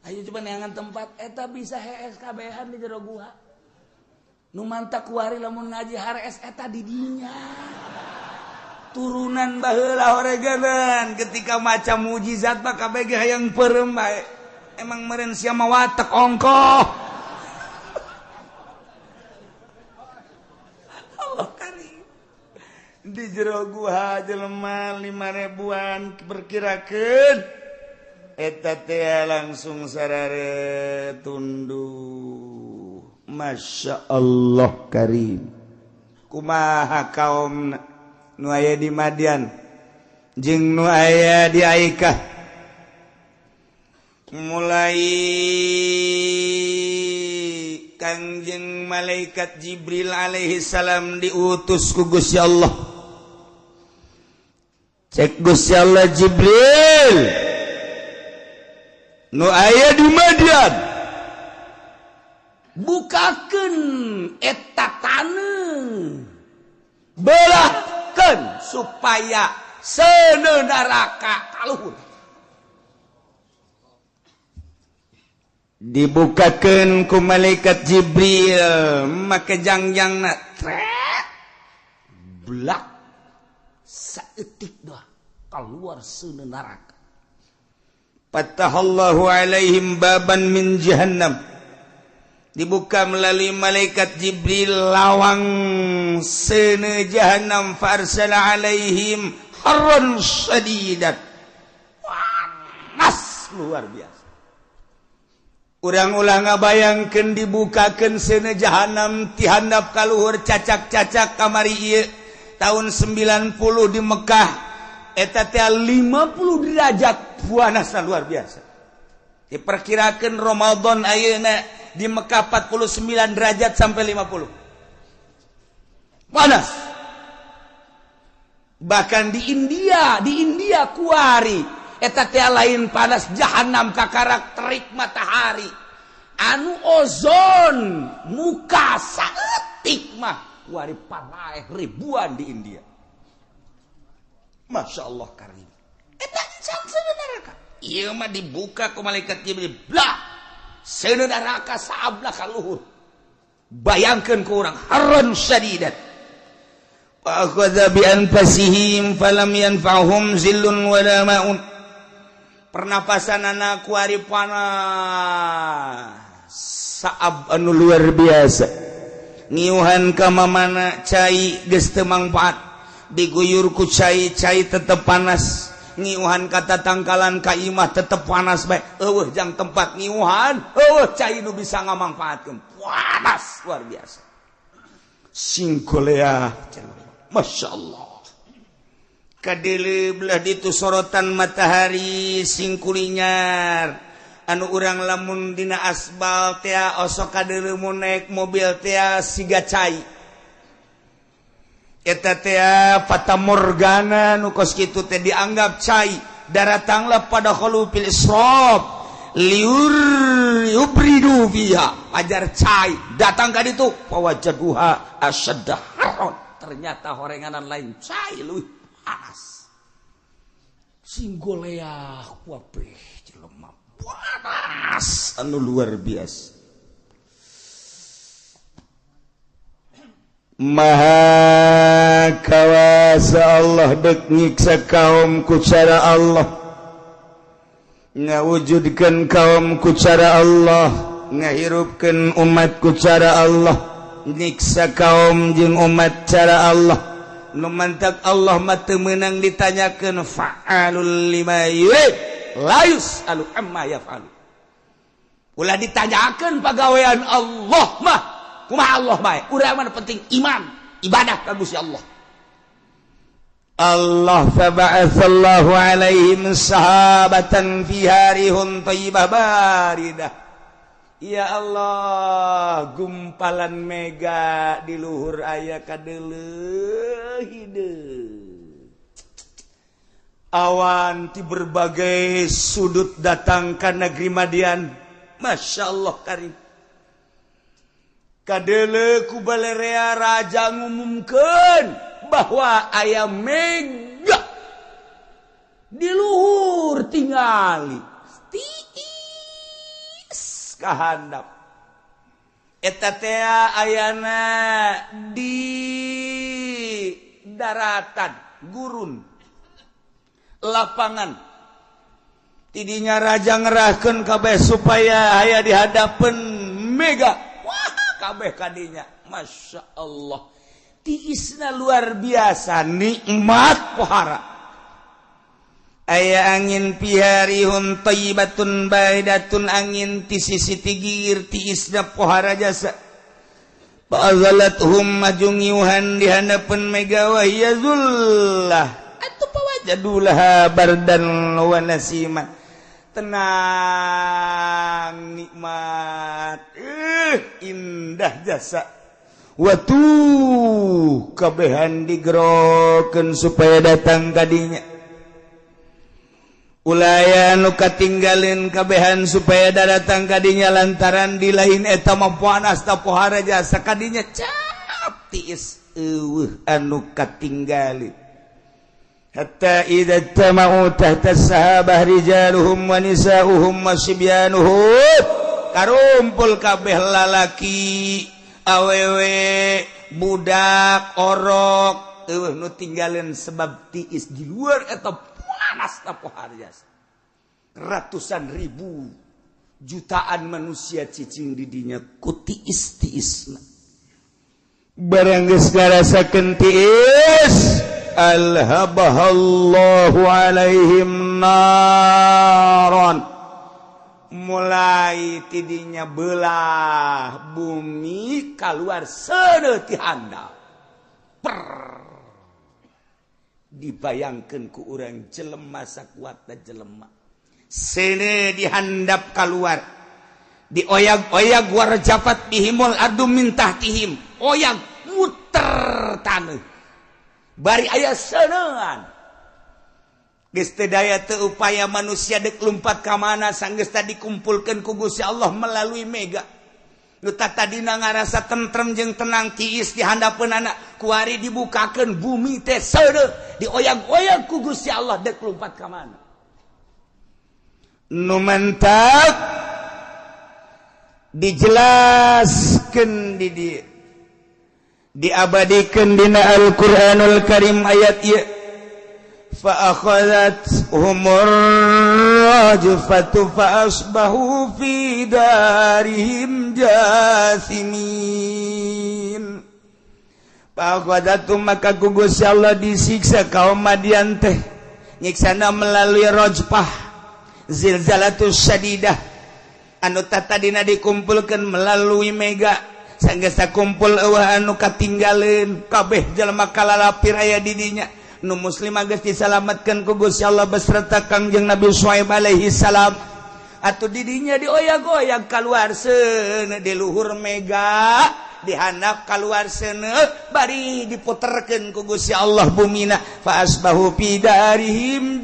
Ayo coba neangan tempat eta bisa hees kabehan di jero guha. Nu mantak kuari lamun ngaji harees eta di dinya. Turunan baheula horeganan ketika maca mujizat mah kabeh ge hayang peureum bae. Emang meureun sia mah watek ongkoh. Allah karim. Di jero guha jelema 5.000-an perkirakeun eta teh langsung sarare tunduh. Masya Allah karim. Kumaha kaum nu aya di Madian jeung nu aya di Aikah mulai Kangjeng malaikat Jibril alaihi salam diutus ku Gusti Allah. Cek Gusti Allah, Jibril nu aya di Madian bukakeun eta taneuh, belahkeun supaya seuneu neraka kaluhur. Dibukakeun ku malaikat Jibril make jangjangna tret blak saeutik dah keluar seuneu neraka. Fatahallahu alaihim baban min jahannam. Dibuka melalui malaikat Jibril lawang seuneu jahannam, farsala alaihim harran syadidat. Panas luar biasa. Urang ulah ngabayangkeun dibukakeun seuneu jahannam ti handap ka luhur cacak-cacak kamari ieu tahun 90 di Mekah eta teh 50 derajat panasna luar biasa. Diperkirakan Ramadan ayeuna di Mekah 49 derajat sampai 50. Panas. Bahkan di India kuari eta teh lain panas jahanam kakarak terik matahari. Anu ozon muka saeutik mah kuari palaeh ribuan di India. Masya Allah karim. Eta insan sebenarnya. Ieu mah dibuka ku malaikat Jibril. Blah. Seuneu neraka saablah ka luhur. Bayangkeun ku urang harran syadidat. Fa akhadha bi anfasihim falam yanfa'hum zillun wala ma'un. Pernapasanana kuari panas. Saab anu luar biasa. Ngiuhan ka mamana cai geus teu mangfaat. Diguyur ku cai, cai tetep panas. Ngiuhan kata tangkalan ka imah tetep panas bae. Eueuh jang tempat ngiuhan, eueuh cai nu bisa ngamangfaatkeun. Panas luar biasa. Singkolea, Masya Allah. Kadele belah ditu sorotan matahari singkulinyar. Anu urang lamun dina asbal tea osok kadele mun naik mobil tea siga cai. Eta tea fata morgana nu kos kitu teh dianggap cai. Daratanglah pada khulufil israf liur yubridu fiha. Ajar cai datang ka ditu fawajaduha asyadda haron. Ternyata horenganan lain cai leuwih panas. Singgoleah kabeh jelema Panas anu luar biasa. Maha kawasa Allah dek nyiksa kaum ku cara Allah, ngawujudkeun kaum ku cara Allah, ngahirupkeun umat ku cara Allah, nyiksa kaum jeung umat cara Allah. Nu mantak Allah mah teu meunang ditanyakeun, fa'alul lima yurid la yus'alu amma yaf'alu. Ulah ditanyakeun pagawean Allah mah. Kumaha Allah bae, urang mah penting iman, ibadah ka Gusti Allah. Allah faba'atsallahu alaihim sahabatan fiha rihun thayyibah baridah. Ya Allah, gumpalan mega di luhur aya kadeuleuh hideung. Awan ti berbagai sudut datang ka negeri Madian. Masya Allah karim. Kadele ku balerea raja ngumumkeun bahwa aya mega di luhur tingali tiis kahandap. Eta teh ayana di daratan gurun lapangan. Tidinya raja ngerahkeun kabeh supaya aya di hadapan mega. Wah, kabeh kadinya. Masya Allah, tiisna luar biasa, nikmat pohara. Aya angin piharihun thayyibatun baidatun, angin ti sisi tigir tiisna pohara jasa. Fa'azalathum majungiuhan di hadapan mega wa hiya zullah atuh pawajadulah bardan wa nasiman. Tenang, nikmat, indah jasa. Watu kabehan digerokeun supaya datang kadinya. Ulaya nu katinggalin kabehan supaya datang kadinya lantaran di lain eta mah panas ta pohara jasa kadinya cap tiis eueuh anu katinggalin. Hatta idza tama'u tahta sahabah rijaluhum wa nisa'uhum wa sibyanuhum. Karumpul kabeh lalaki, awewe, budak, orok, eueuh nu tinggalin sebab tiis di luar eta panas ta pohara jasa. Ratusan ribu jutaan manusia cicing di dinya ku tiis-tiisna. Barang geus ngarasakeun tiis, alhabahallahu alaihim naron. Mulai tidinya belah bumi keluar seuneu ti handap. Dibayangkeun ku urang jelema sakuatna jelema. Seuneu dihandap keluar. Dioyag-oyag warjapat bihimul ardu min tahtihim. Oyag muter taneuh. Bari aya seuneuan. Geus teu daya teu upaya manusia dek lumpat ka mana sanggeus tadi dikumpulkeun ku Gusti Allah melalui mega. Nu tadina ngarasa tentrem jeung tenang tiis di handapeun anak kuari dibukakeun bumi teh seuneuh dioyag-oyag ku Gusti Allah dek lumpat ka mana. Nu mantak dijelaskeun di dieu. Diabadikeun dina Al-Qur'anul Karim ayat ieu. Fa akhadhathumur rajfatu fa asbahu fi darihim jasimin. Fa akhadhathum maka ku Gusti Allah disiksa kaum Madian teh. Nyiksana melalui rajfah, zilzalatus syadidah anu tadina dikumpulkeun melalui mega. Sanggeus kumpul eueuh anu katinggaleun kabeh jelema kalalapir aya di dinya. Nu muslim geus disalametkeun ku Gusti Allah beserta Kangjeng Nabi Syuaib alaihi salam. Atuh di dinya dioyag-oyag kaluar seuneu di luhur mega, dihandap kaluar seuneu bari diputerkeun ku Gusti Allah bumina. Fa asbahu fi darihim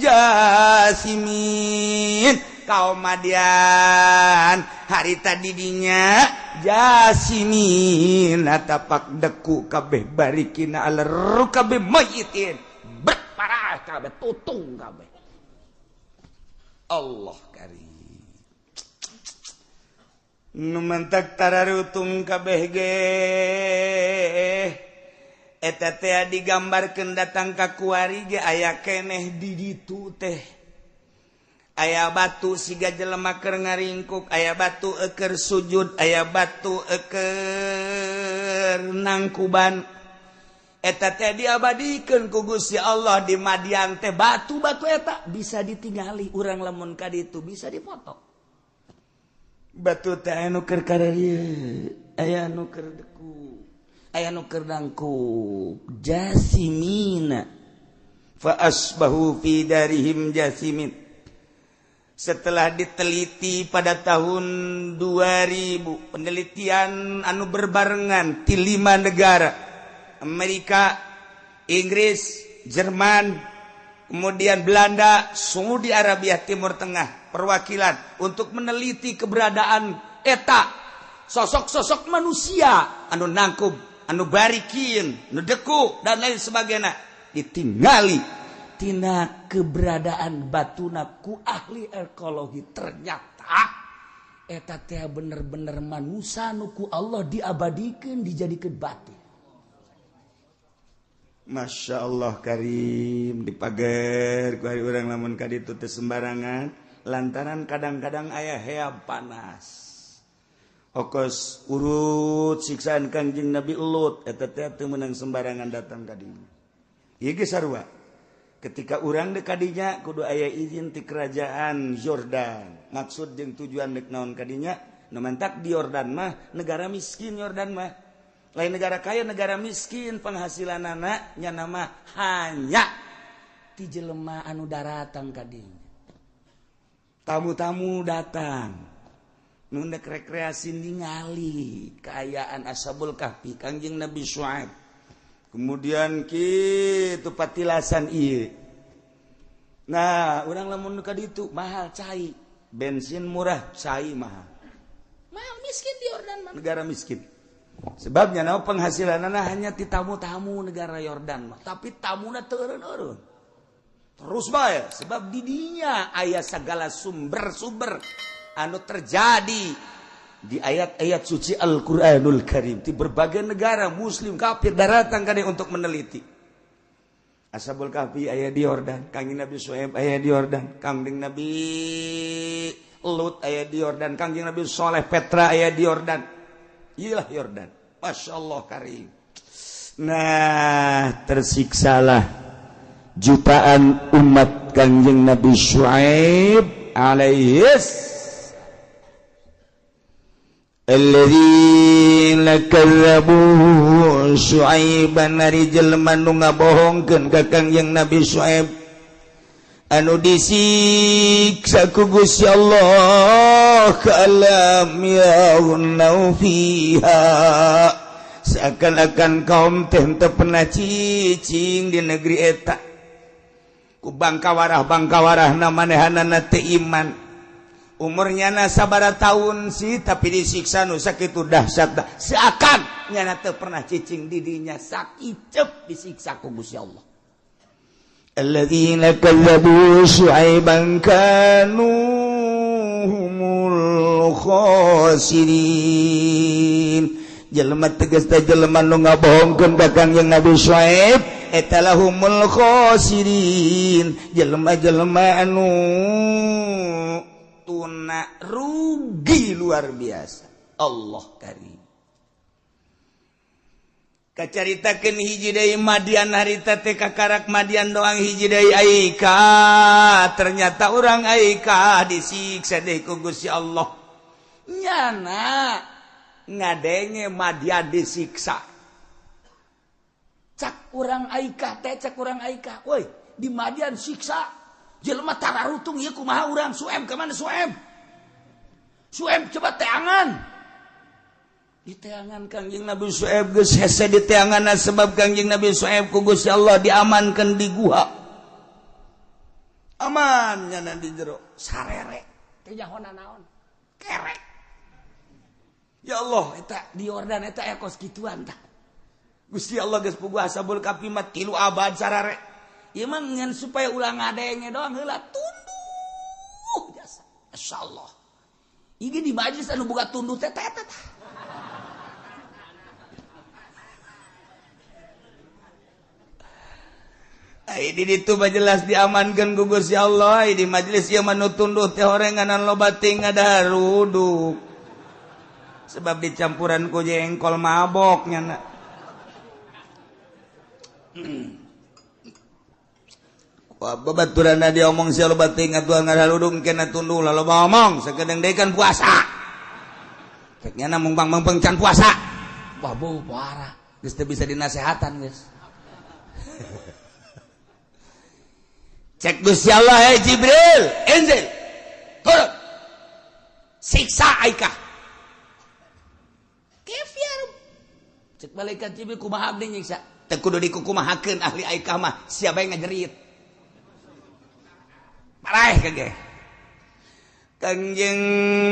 jasimin. Kaum Madian harita didinya jasimin tapak deku kabeh barikina ala rukabe mayitin berparah kabeh tutung kabeh. Allah karim. Nu mentak tararutung kabeh ge eta teh digambarkeun datang ka kuari ge aya keneh di ditu teh. Aya batu siga jelema keur ngaringkuk, aya batu eker sujud, aya batu eker nangkuban. Eta teh diabadikeun ku Gusti Allah di Madian teh, batu-batu eta bisa ditingali urang lamun ka ditu, bisa dipoto. Batu teh aya nu keur kararieu, aya nu keur deku, aya nu keur nangkub. Jasimina fa asbahu fi darihim jasimin. Setelah diteliti pada tahun 2000, penelitian anu berbarengan di lima negara, Amerika, Inggris, Jerman, kemudian Belanda, Saudi Arabia, Timur Tengah, perwakilan untuk meneliti keberadaan eta sosok-sosok manusia anu nangkub, anu barikin, anu deku, dan lain sebagainya. Ditinggali tina keberadaan batuna ku ahli ekologi, ternyata eta teh bener-bener manusia nu ku Allah diabadikan, dijadikan batu. Masya Allah Karim, dipager ku urang lamun ka ditu teu sembarangan, lantaran kadang-kadang aya heab panas. Okos urut siksaan Kangjeng Nabi Lut eta teh teu meunang sembarangan datang ka dinya. Ieu ge sarua. Ketika urang dek kadinya kudu aya izin ti kerajaan Yordan. Maksud jeung tujuan dek naon kadinya? Nu mentak di Yordan mah negara miskin. Yordan mah lain negara kaya, negara miskin. Penghasilan anak nya nama hanya ti jelema anu daratang kadinya, tamu-tamu datang nu dek rekreasi, ningali kaayaan Ashabul Kahfi, Kangjeng Nabi Syuaib, kemudian kitu patilasan ieu. Nah, urang lamun ka ditu mahal cai, bensin murah, cai mahal. Mahal, miskin di Yordan mah, negara miskin. Sebabnya naon? Penghasilanna hanya ti tamu-tamu negara Yordan mah, tapi tamuna teu eureun-eureun. Terus bae, sebab di dinya aya segala sumber-sumber anu terjadi di ayat-ayat suci Al-Qur'anul Karim. Di berbagai negara, muslim, kafir datang kan untuk meneliti. Ashabul Kahfi aya di Yordan, Kangjeng Nabi Syuaib aya di Yordan, Kangjeng Nabi Lut aya di Yordan, Kangjeng Nabi Soleh Petra aya di Yordan. Iyalah Yordan. Masya Allah Karim. Nah, tersiksalah jutaan umat Kangjeng Nabi Syuaib alaihis. Alladzina kadzabu Syuaiban, ari jelema nu ngabohongkeun ka Kangjeng Nabi Syuaib anu disiksa ku Gusti Allah, ka'allam yaghnau fiha, seakan-akan kaum teh teu pernah cicing di negeri eta. Ku bangkawarah bangkawarah na manehanana teu iman, umurnya na sabara tahun sih, tapi disiksa nu sakitu dahsyat, seakan nyana teu pernah cicing di dinya, sakicep disiksa ku Gusti Allah. Alladzina kadzabu syu'aiban kanu humul khasirin. Jelema tegas teh jelema nu ngabohongkeun ka Kangjeng Nabi Syuaib eta lahumul khasirin, jelema-jelema anu tuna rugi luar biasa. Allah Karim. Kacaritakeun hiji deui Madian harita teh, kakarak Madian doang, hiji deui Aika. Ternyata orang Aika disiksa deui ku Gusti Allah. Nyana ngadenge Madian disiksa, cak urang Aika teh, cak urang Aika, "Woi, di Madian siksa, jelema tararutung ieu, kumaha urang? Sueb kemana? Sueb, Sueb, coba teangan." Diteangan Kangjeng Nabi Sueb, geus hese diteangan, sebab Kangjeng Nabi Sueb ku Gusti Allah diamankan di guha. Aman nyana di jero, sarere teu nyahona naon, kerek. Ya Allah, eta di Yordan eta aya kos kituan tah. Gusti Allah geus puguh Ashabul Kahfi mah 3 abad sarare. Ieu mah ngan supaya ulah ngadenge doang heula, tunduh jasa. Masyaallah. Ieu di majelis anu boga tunduh teh teh teh. Ai di ditu mah jelas diamankeun ku Gusti Allah. Ai di majelis ieu mah nu tunduh teh horenganan loba ting ngadaruduk. Sebab dicampuran ku jengkol mabok nyana. Babaturanna diomong sia loba ting atuh ngadaruduk kena tunduh lah loba omong sakedeung deui kan puasa. Cek nyana mung bang-bang can puasa. Wah beuh parah. Geus teu bisa dinasehatan geus. Cek Gusti Allah, hey Jibril, Inzil, turun, siksa Aikah. Kef ya Rabb. Cek malaikat Jibril kumaha abdi nyiksa? Teu kudu dikukumahakeun ahli Aikah mah, siapa yang ngajerit. Paraeh kage. Kangjeng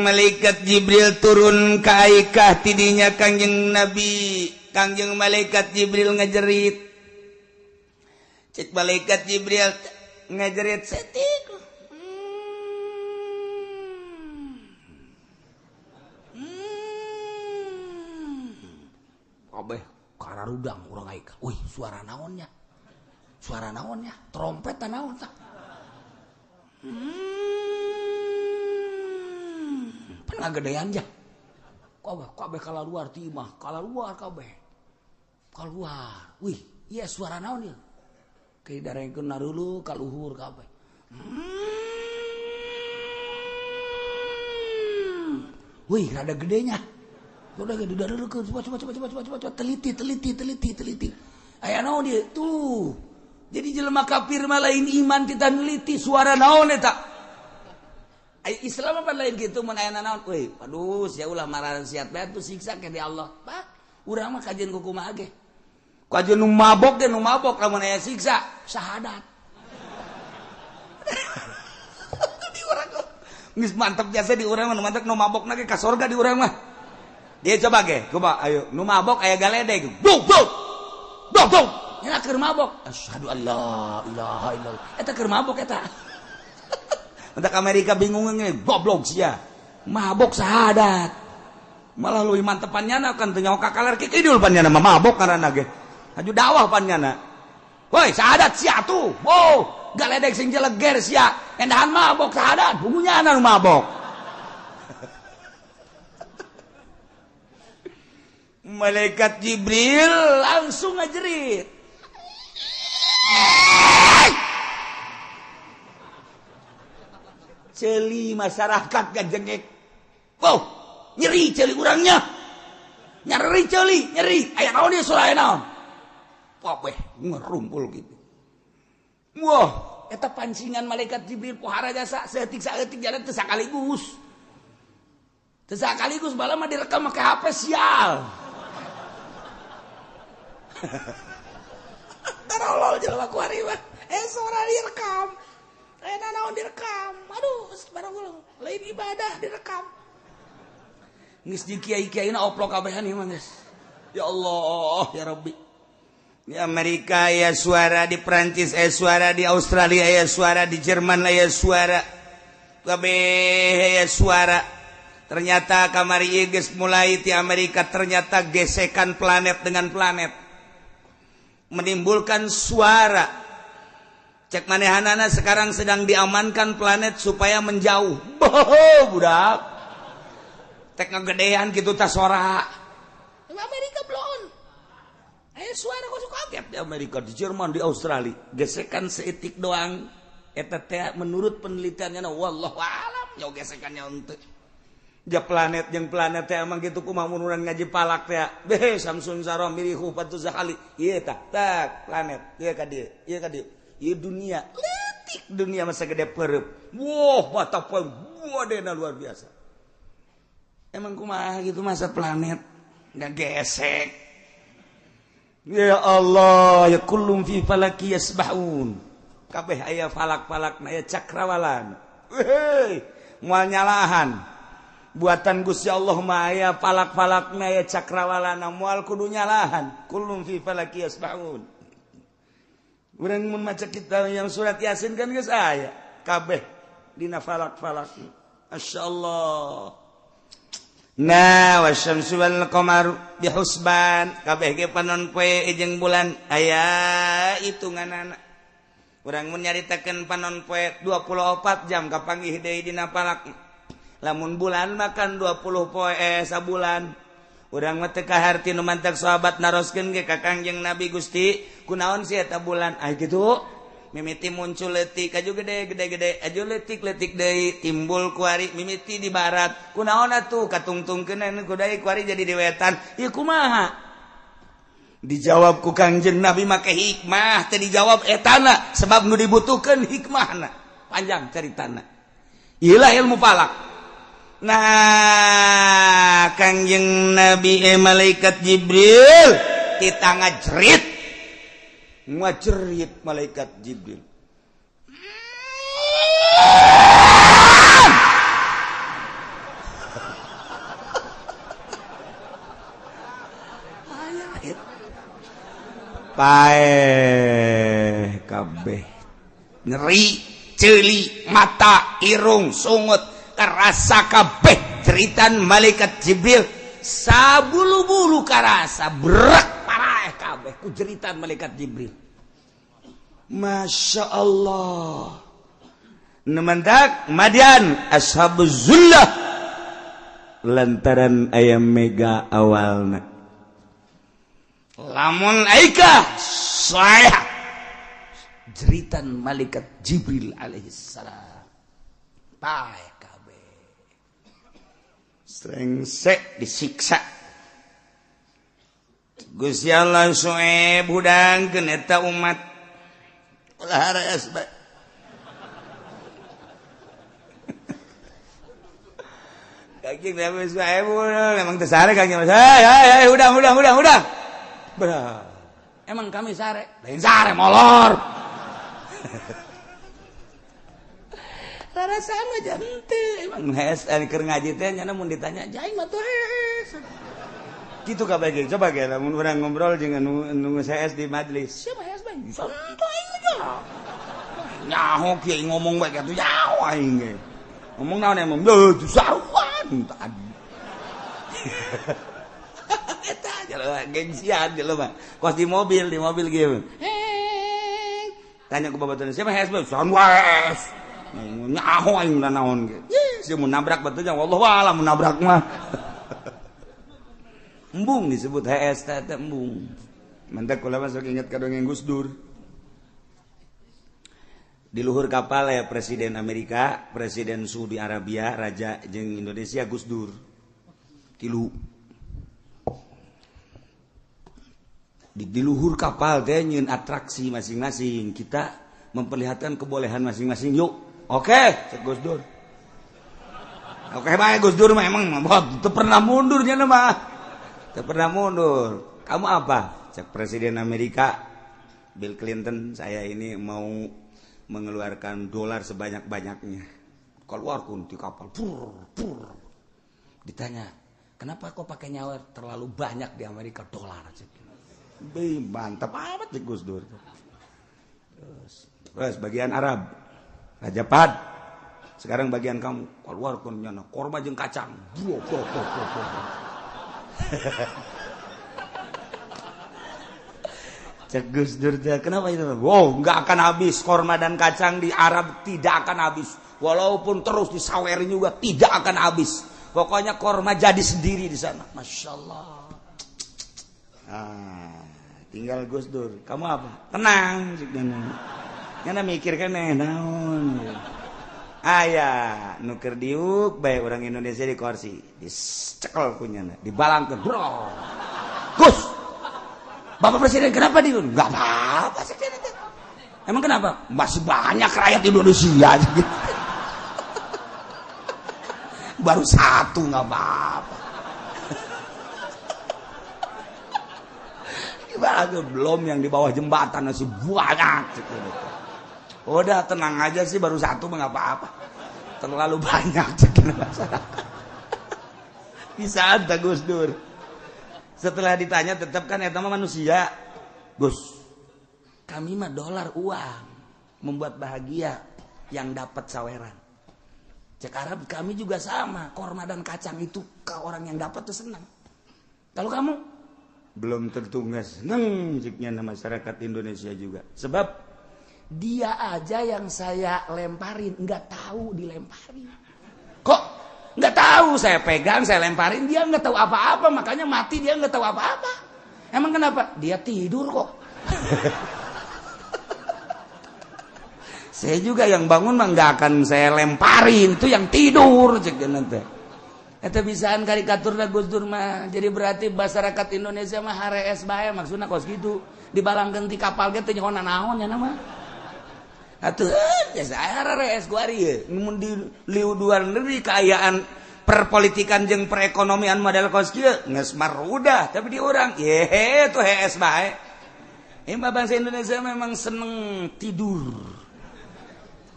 malaikat Jibril turun ka Aikah tidinya Kangjeng Nabi, Kangjeng malaikat Jibril ngajerit. Cek malaikat Jibril ngajerit setik. Kabeh kararudang urang Aikah. Wih, suara naonnya? Suara naonnya? Trompet naon tah? Pernah gedean ja. Kabeh kabeh kalaluar ti imah, kalaluar kabeh. Keluar. Wih, iya suara naon ieu? Ke darengkeun narulu kaluhur kabeh. Wih, rada gedenya. Udah gede darulukeun, coba coba coba coba coba teliti teliti teliti teliti. Aya naon ieu? Tuh. Jadi jelema kafir mah lain iman kita neliti suara naon eta. Ai Islam apa lain kitu mun aya naon? Wih, aduh sia ulah marahan siat bae tuh siksa ke di Allah. Bah, urang mah kajian kumaha ge. Kajian nu mabok ge nu mabok lamun aya siksa syahadat. Di urang geus mantep jasa di urang mah nu mantep nu mabokna ge ka sorga di urang mah. Dia coba ge, coba ayo nu mabok aya galedeg. Bung bung. Bung bung. Nya keur mabok. Asyhadu alla ilaha illallah. Eta keur mabok eta. Mentak Amerika bingung nge, goblok sia. Mabok syahadat. Malah leuwih mantepan nyana kan teu nyaho ka kaler kidul pan nyana mah mabok ngaranna ge. Haju dakwah pan nyana. Woi, syahadat sia tuh. Oh, galedeg sing jeleger sia. Endahan mabok syahadat, bukunya nu mabok. Malaikat Jibril langsung ngajerit. Celi masyarakat gajengek. Wow, nyeri celi urangnya. Nyeri celi, nyeri. Aya naon ieu suara aya naon? Kabeh ngerumpul gitu. Wah, eta pancingan malaikat Jibril pohara jasa saeutik-saeutik jalan teu sakaligus. Teu sakaligus bala mah direkam make HP sial. Tarolol jelema ku ari mah. Suara direkam. Aya naon direkam. Aduh, barang lain ibadah direkam. Geus di kiai-kiaina oplok kabehan ieu mah geus. Ya Allah, ya Rabbi. Di Amerika ya suara, di Prancis ya suara, di Australia ya suara, di Jerman ya suara. Kabeh ya suara. Ternyata kamari ieu geus mulai di Amerika ternyata gesekan planet dengan planet menimbulkan suara. Cek manehanana sekarang sedang diamankan planet supaya menjauh. Boh, budak. Tek ngegedean gitu tas suara. Amerika belum. Suara kok suka kaget di Amerika, di Jerman, di Australia. Gesekan seetik doang. Eta teh menurut penelitiannya wallahu alam nya gesekannya untuk ja planet jeung planet teh emang gitu kumaha mun urang ngaji palak teh. Beh Samsun Sarom mirihu patu zakali. Ieu tah tak planet ieu ka dieu, ieu ka dieu. Ieu dunia leutik dunia masa gede pereup. Wah, mata poe wadena luar biasa. Emang kumaha gitu masa planet nggak gesek. Ya Allah, ya kullum fi falaki yasbahun. Kabeh aya falak-falak aya cakrawalan. Hei, moal nyalahan. Buatan Gusti Allah mah aya falak-falak aya cakrawalana moal kudu nyalahan. Kullum fi falaki yasbahun. Urang mun maca kitab yang surat Yasin kan geus aya kabeh dina falak-falak. Masyaallah. Nah wasyamsu wal qamaru bihusban kabeh ge panon poe jeung bulan aya hitunganana. Urang mun nyaritakeun panon poe 24 jam kapanggih deui dina palak. Lamun bulan makan 20 poe sabulan. Urang mah teu kaharti nu mantak sahabat naroskeun ge ka Kangjeng Nabi Gusti, kunaon sih eta bulan? Ah kitu. Mimiti muncul leutik aju gede gede gede aju leutik leutik deui timbul kuari mimiti di barat kunaon atuh katungtungkeun ku deui kuari jadi di wetan ieu kumaha dijawab ku Kangjeng Nabi make hikmah teu dijawab etana sebab nu dibutuhkeun hikmahna panjang caritana ieu lah ilmu falak. Nah Kangjeng Nabi malaikat Jibril kita ngajerit ngajerit malaikat Jibril. Paeh kabeh nyeri ceuli mata irung sungut karasa kabeh jeritan malaikat Jibril sabulu-bulu karasa berak paraeh kabeh ku jeritan malaikat Jibril. Masya Allah. Nemendak Madian ashabuz zullah lantaran ayam mega awalna. Lamun aika saya jeritan malaikat Jibril alaihissalam. Paeh kabeh. Srengsek disiksa. Gusti Allah Su'aib hudangkeun eta umat. Ulah hareas bae. Kangjeng Nabi Su'aib emang teu sare Kangjeng. Hei hei hudang hudang hudang hudang. Berah. Emang kami sare? Lain sare molor. Rarasaan mah henteu. Emang hees keur ngaji teh nya mun ditanya jai mah tuh hees. Gitu kabeh ge coba ge lamun urang ngobrol jeung anu hees di majelis. Siapa hees bae? Santai aja. Nyaho kieu ngomong bae kitu nyaho aing ge. Ngomong naon emang? Leuh saruan tadi. Eta jelema gengsian jelema. Kos di mobil gitu. Tanya ku babaturan siapa hees bae? Saruan wae. Nyaho aing naon ge. Sia mun nabrak batunya wallahu a'lam mun nabrak mah. Embung disebut HS teh embung. Mantak kula masuk ingat ka dongeng Gus Dur. Di luhur kapal ya Presiden Amerika, Presiden Saudi Arabia, Raja jeung Indonesia Gus Dur. Tilu. Di luhur kapal teh nyieun atraksi masing-masing. Kita memperlihatkan kebolehan masing-masing. Yuk. Oke, cek Gus Dur. Oke bae Gus Dur mah emang teu pernah mundur nya mah. Teu pernah mundur. Kamu apa? Cek Presiden Amerika Bill Clinton, saya ini mau mengeluarkan dolar sebanyak-banyaknya. Keluar kun di kapal. Pur, pur. Ditanya, kenapa kok pakai nyawa terlalu banyak di Amerika dolar? Be, mantap amat cek Gus Dur. Terus bagian Arab, Raja Pad. Sekarang bagian kamu, keluar kun nyana korma jeung kacang. Bro, bro, bro, bro, bro. Cek Gus Dur, kenapa itu? Wow, nggak akan habis korma dan kacang di Arab, tidak akan habis. Walaupun terus disawerin juga tidak akan habis. Pokoknya korma jadi sendiri di sana. Masya Allah. Ah, tinggal Gus Dur. Kamu apa? Tenang. Nyana mikir kan naon. Aya, nuker diuk bae orang Indonesia di kursi, dicekel kunyana, dibalangkeun. Bro. Gus. Bapak Presiden kenapa diuk? Enggak apa-apa sih. Emang kenapa? Masih banyak rakyat Indonesia. Baru satu nggak apa-apa. Belum yang di bawah jembatan masih banyak. Udah tenang aja sih, baru satu nggak apa-apa. Terlalu banyak masyarakat. Bisa ada Gus Dur. Setelah ditanya tetap kan eta mah manusia. Gus, kami mah dolar uang membuat bahagia yang dapat saweran. Cek Arab kami juga sama, korma dan kacang itu ke orang yang dapat tuh senang. Kalau kamu belum tentu nggak seneng ceknya masyarakat Indonesia juga. Sebab dia aja yang saya lemparin nggak tahu dilemparin. Kok nggak tahu saya pegang, saya lemparin, dia nggak tahu apa-apa, makanya mati dia nggak tahu apa-apa. Emang kenapa? Dia tidur kok. Saya juga yang bangun mah nggak akan saya lemparin, itu yang tidur cek nanti. Eta bisaan karikatur da Gus Dur mah. Jadi berarti masyarakat Indonesia mah harees bae maksudna kos kitu. Dibalangkeun ti kapal ge teu nyaho naon nya mah. Atuh ya saya harees ku ari ye. Mun di luar negeri kaayaan perpolitikan jeung perekonomian model kos kieu geus marudah, tapi di urang ye tuh hees bae. Emang bangsa Indonesia memang seneng tidur.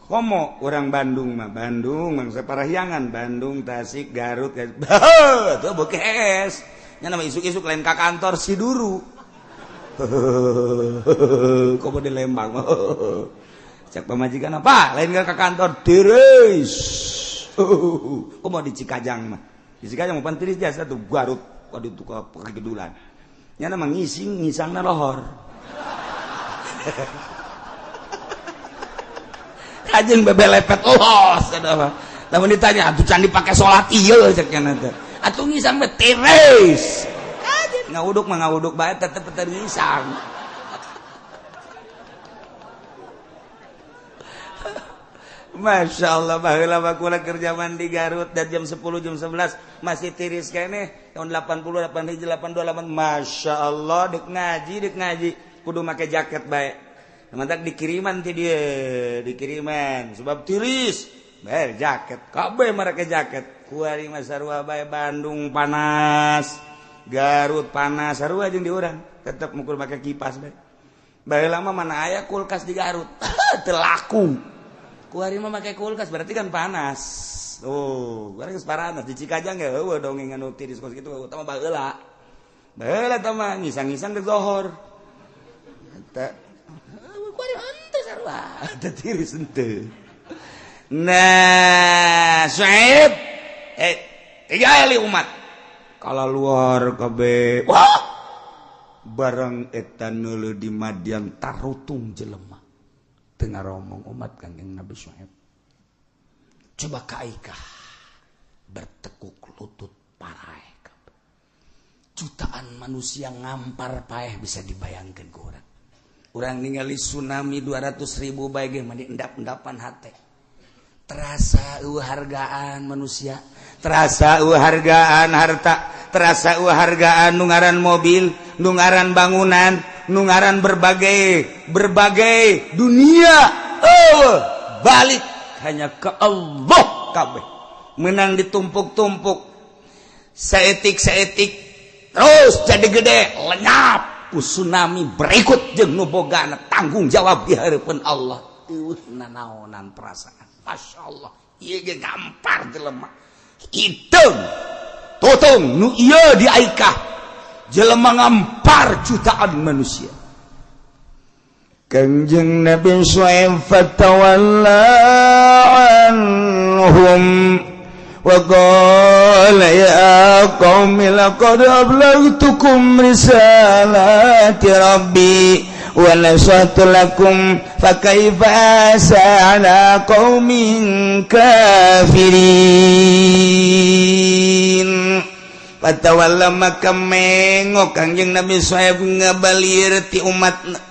Komo orang Bandung mah, Bandung bangsa Parahyangan, Bandung, Tasik, Garut, tuh bokes. Nya nama isuk-isuk lain ka kantor si duru. Komo di Lembang. Cek pamajikan apa? Lain ka kantor tiris. Komo di Cikajang mah. Di Cikajang mah pan tiris jasa tuh Garut, waduh tuh ka pagedulan. Nya nama ngising ngisangna lohor. Ajeng bebelepet los ada. Lamun ditanya atuh can dipake salat ieu cek nya teh. Atuh ngisang mah tiris. Aja ngawuduk mah ngawuduk bae tetep teu ngisang. Masya Allah baheula mah kula kerja mandi Garut dan jam 10 jam 11 masih tiris keneh tahun 80 81 82 8 Masya Allah dek ngaji kudu make jaket bae. Mantak dikiriman ti dia, dikiriman sebab tiris, bayar jaket, kabeh marake jaket. Kuari mah sarua bae Bandung panas, Garut panas, sarua jeung di urang, tetep mukul make kipas bae. Baheula mah mana aya kulkas di Garut, teu laku. Kuari mah make kulkas berarti kan panas. Oh, kuari geus panas di Cikajang ge heueuh dongeng anu tiris kos kitu utama baheula. Baheula tah mah ngisang-ngisang ge zohor. Eta tiris ente. Nah, Syuaib tiga kali umat kalau luar kabe wah barang eta neuleuh di Madian tarutung jelema teu ngaromong umat Kangjeng Nabi Syuaib. Coba ka Aikah bertekuk lutut paraeh kabeh. Jutaan manusia ngampar paeh bisa dibayangkeun ku urang. Urang ningali tsunami 200.000 bae ge mah endap-endapan hate. Terasa eueuh hargaan manusia, terasa eueuh hargaan harta, terasa eueuh hargaan nu ngaran mobil, nu ngaran bangunan, nu ngaran berbagai berbagai dunia. Eueuh, balik hanya ke Allah kabeh. Menang ditumpuk-tumpuk. Saetik-saetik terus jadi gede, lenyap. Tsunami berikut jeung nu bogana tanggung jawab di hareupeun Allah. Eueuh nanaonan perasaan. Masya Allah, ieu ge gampar jelema. Hideung tutung nu ieu di Aikah jelema ngampar jutaan manusia. Kangjeng Nabi Syuaib fatawalla anhum wa qala ya qaumi laqad ablagtukum risalati rabbi wa nasahtu lakum fa kaifa asa ala qaumin kafirin. Fatawalla maka mengok Kangjeng Nabi Syuaib ngabalir ti umatna.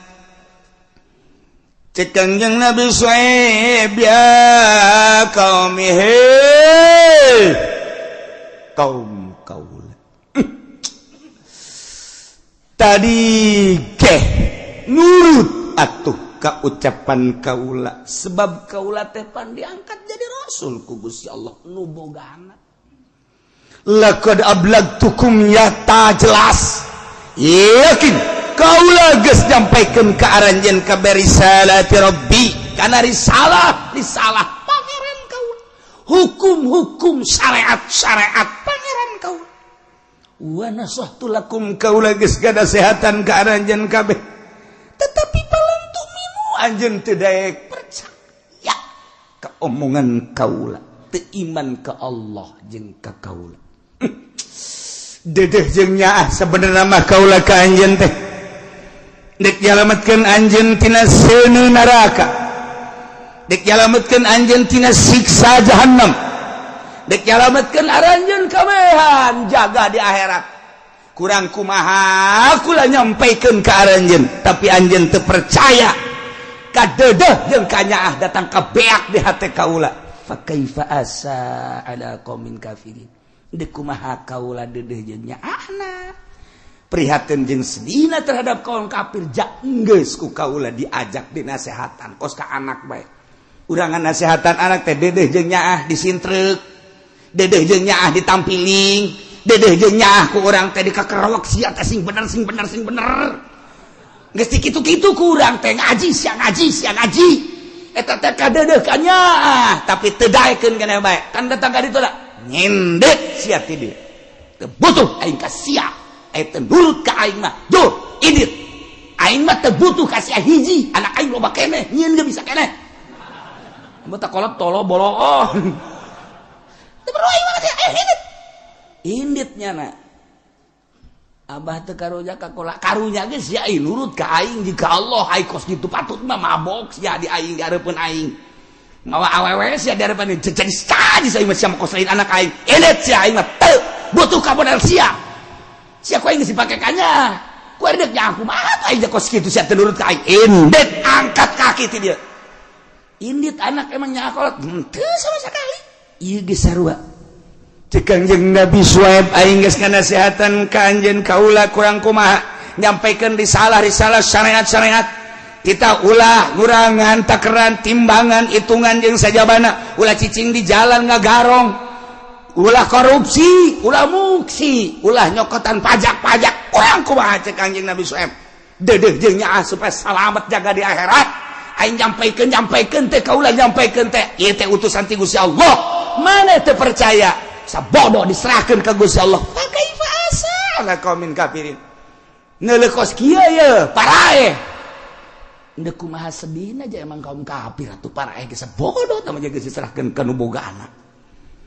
Cek Kangjeng Nabi Syuaib ya qaumi hei kaum kaula tadi geh nurut atuh ka ucapan kaula sebab kaula teh pan diangkat jadi rasul ku Gusti Allah nu bogana. Laqad ablagtukum ya ta jelas yakin kaula geus nyampaikeun ka aranjeun kabeh risalati rabbi kana risalah risalah pangeran kaula, hukum-hukum syariat-syariat pangeran kaula, wa nasahtu lakum kaula geus ganasehatan ka aranjeun kabeh, tetapi palam tuminu anjeun teu daek percaya ka omongan kaula, teu iman ka Allah jeung ka kaula. Dedeh jeung nyaah sebenarnya mah kaula ka anjeun teh dek nyalametkeun anjeun tina seuneu neraka, dek nyalametkeun anjeun tina siksa jahannam, dek nyalametkeun aranjeun kabehan jaga di akhirat. Kurang kumaha kula nyampaikeun ka aranjeun, tapi anjeun teu percaya. Kadedeh jeung kanyaah datang ka beak di hate kaula. Fa kaifa asa ala qaumin kafirin. Dek kumaha kaula dedeh jeung nyaahna, prihatin jeung sedihna terhadap kaum kafir, jak geus ku kaula diajak dinasehatan kos ka anak bae. Urangan nasehatan anak teh dedeh jeung nyaah disintreuk, dedeh jeung nyaah ditampiling, dedeh jeung nyaah ku urang teh dikakerewek, sia teh sing bener, sing bener, sing bener. Geus kitu-kitu ku urang teh, ngaji sia, ngaji sia, ngaji. Eta teh kadedeh ka nyaah, tapi teu daekeun keneh bae. Kan datang ka ditu lah nyendek sia ti dieu, teu butuh aing ka sia, aing teu nurut ka aing mah jur indit. Aing mah teu butuh ka sia hiji, anak aing loba keneh, nyieun ge bisa keneh. Mun tak kolot tolo bolo, oh. Teu perlu aing mah, aing indit. Inditnya na abah teu karunya ka kola karunya ge sia aing nurut ka aing jika Allah aing kos kitu patut mah mabok sia di aing, di hareupeun aing mawa awewe sia di hareupeun jadi saji sia mah, sia mah kos lain anak aing. Indit sia, aing mah teu butuh ka modal sia. Sia ku aing geus dipake kanya ku aing dek aku mah aing kos kitu, sia teu nurut ka aing, indit, angkat kaki ti dieu, indit. Anak emang nyakolot henteu sama sekali. Ieu geus sarua cek Kangjeng Nabi Syuaib, aing geus nganasehatan ka anjeun kaula kurang kumaha nyampaikeun risalah-risalah, syariat-syariat kita, ulah ngurangan takeran, timbangan, hitungan jeung sajabana, ulah cicing di jalan ngagarong, ulah korupsi, ulah muksi, ulah nyokotan pajak-pajak. Kurang kumaha cek Kangjeng Nabi Syuaib, dedeh jeung nyaah supaya salamet jaga di akhirat. Aing nyampaikeun, nyampaikeun teh kaula, nyampaikeun teh ieu teh utusan ti Gusti Allah, mana teu percaya, sabodo diserahkeun ka Gusti Allah. Fa kaifa asa ala qaumin kafirin. Neuleuh kos kieu ye paraeh. Ndek kumaha sedihna aja emang kaum kafir atuh, paraeh geus bodoh tah mah geus diserahkeun ka nu boga anak.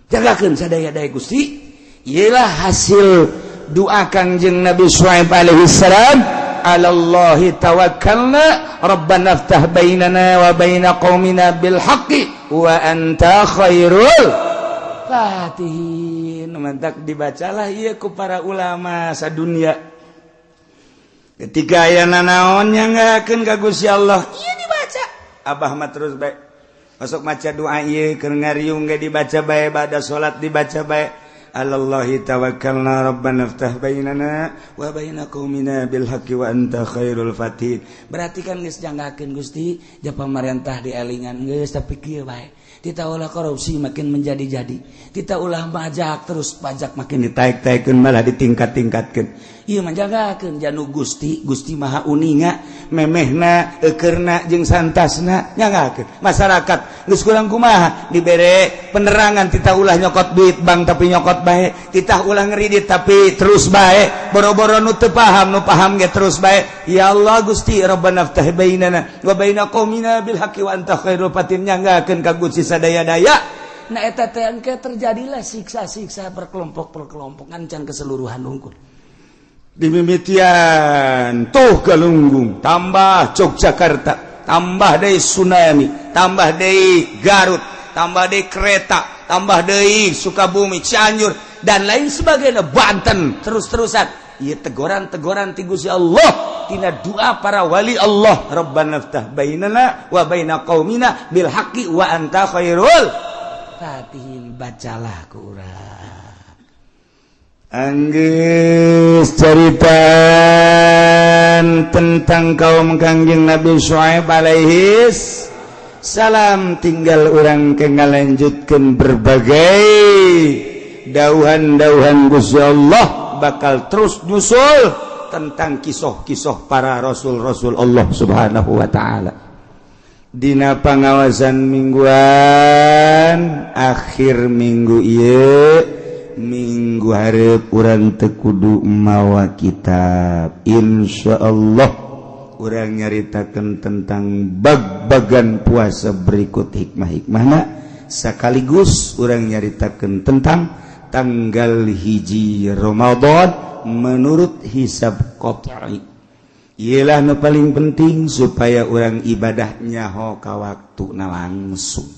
Jagakeun sadaya-daya Gusti. Ieulah hasil doa Kangjeng Nabi Syuaib alaihi salam. Alallahi tawakkalna rabbana ftah bainana wa baina qaumina bil haqqi wa anta khairul fatihin. Mantak dibacalah ieu ku para ulama sadunia ketika aya nanaon nyanggakeun ka Gusti Allah, ieu dibaca. Abah mah terus bae masuk maca doa ieu, keur ngariung ge dibaca bae, bada salat dibaca bae. Alallahi tawakkalna rabbana ftah bainana wa baina qaumina bil haqqi wa anta khairul fatihin. Berarti kan geus janggakeun Gusti ja pamarentah dielingan geus, tapi kieu bae, kita ulah korupsi makin menjadi-jadi, kita ulah pajak terus, pajak makin ditaik-taikeun, malah ditingkat-tingkatkeun. Ieu mah janggakeun janu Gusti. Gusti Maha uninga memehna, eukeurna jeung santasna. Nyanggakeun masyarakat geus kurang kumaha dibere penerangan, titah ulah nyokot duit bank tapi nyokot bae, titah ulah ngeridit tapi terus bae, boro-boro nu teu paham, nu paham ge terus bae. Ya Allah Gusti, rabbana ftah bainana wa baina qaumina bil haqqi wa anta khairul fatihin. Nyanggakeun ka Gusti sadaya-daya. Nah, eta teh engke terjadilah siksa-siksa per kelompok per kelompok, ngancan keseluruhan unggul dimimitian tuh Galunggung, tambah Yogyakarta, tambah deui tsunami, tambah deui Garut, tambah deui kereta, tambah deui Sukabumi, Cianjur, dan lain sebagainya, Banten, terus-terusan. Ieu teguran-teguran ti Gusti Allah tina doa para wali Allah. Rabbana ftah bainana wa baina qaumina bil haqqi wa anta khairul fatihin. Bacalah ku urang. Anggeus caritan tentang kaum Kangjeng Nabi Syuaib alaihi salam, tinggal urang ke ngalanjutkeun berbagai dauhan-dauhan Gusti Allah bakal terus nyusul tentang kisah-kisah para rasul-rasul Allah Subhanahu wa taala. Dina pangawasan mingguan akhir minggu ieu, minggu hareup urang teu kudu mawa kitab. Insyaallah urang nyaritakeun tentang bag-bagan puasa berikut hikmah-hikmahna. Sekaligus urang nyaritakeun tentang tanggal 1 Ramadan menurut hisab qot'i. Ialah nu paling penting supaya urang ibadah nyaho ka waktuna langsung.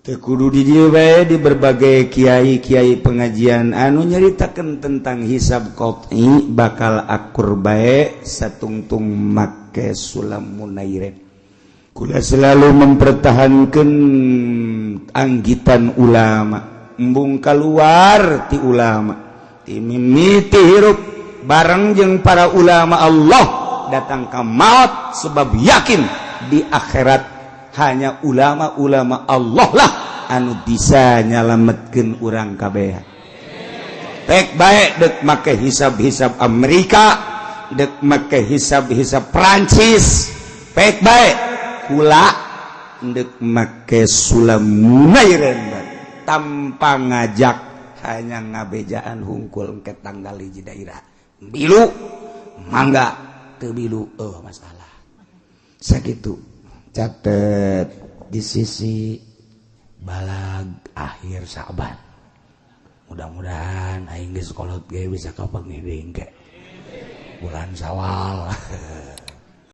Teu kudu di dieu bae, di berbagai kiai-kiai pengajian anu nyaritakeun tentang hisab qot'i bakal akur bae satungtung make sulam munairen. Kula selalu mempertahankan anggitan ulama, embung keluar ti ulama, ti mimiti hirup bareng jeung para ulama Allah datang ke maut, sebab yakin di akhirat hanya ulama-ulama Allah lah anu bisa nyalametkeun urang kabeh. Pek bae dek make hisab-hisab Amerika, dek make hisab-hisab Prancis, pek bae, kula dek make sulam munairen tanpa ngajak, hanya ngabejaan hungkul ke tanggal 1 daerah bilu mangga, teu bilu oh masalah. Sakitu, catet di sisi balag akhir Sa'ban. Mudah-mudahan aing geus kolot ge bisa kapanggih deui engke bulan Sawal.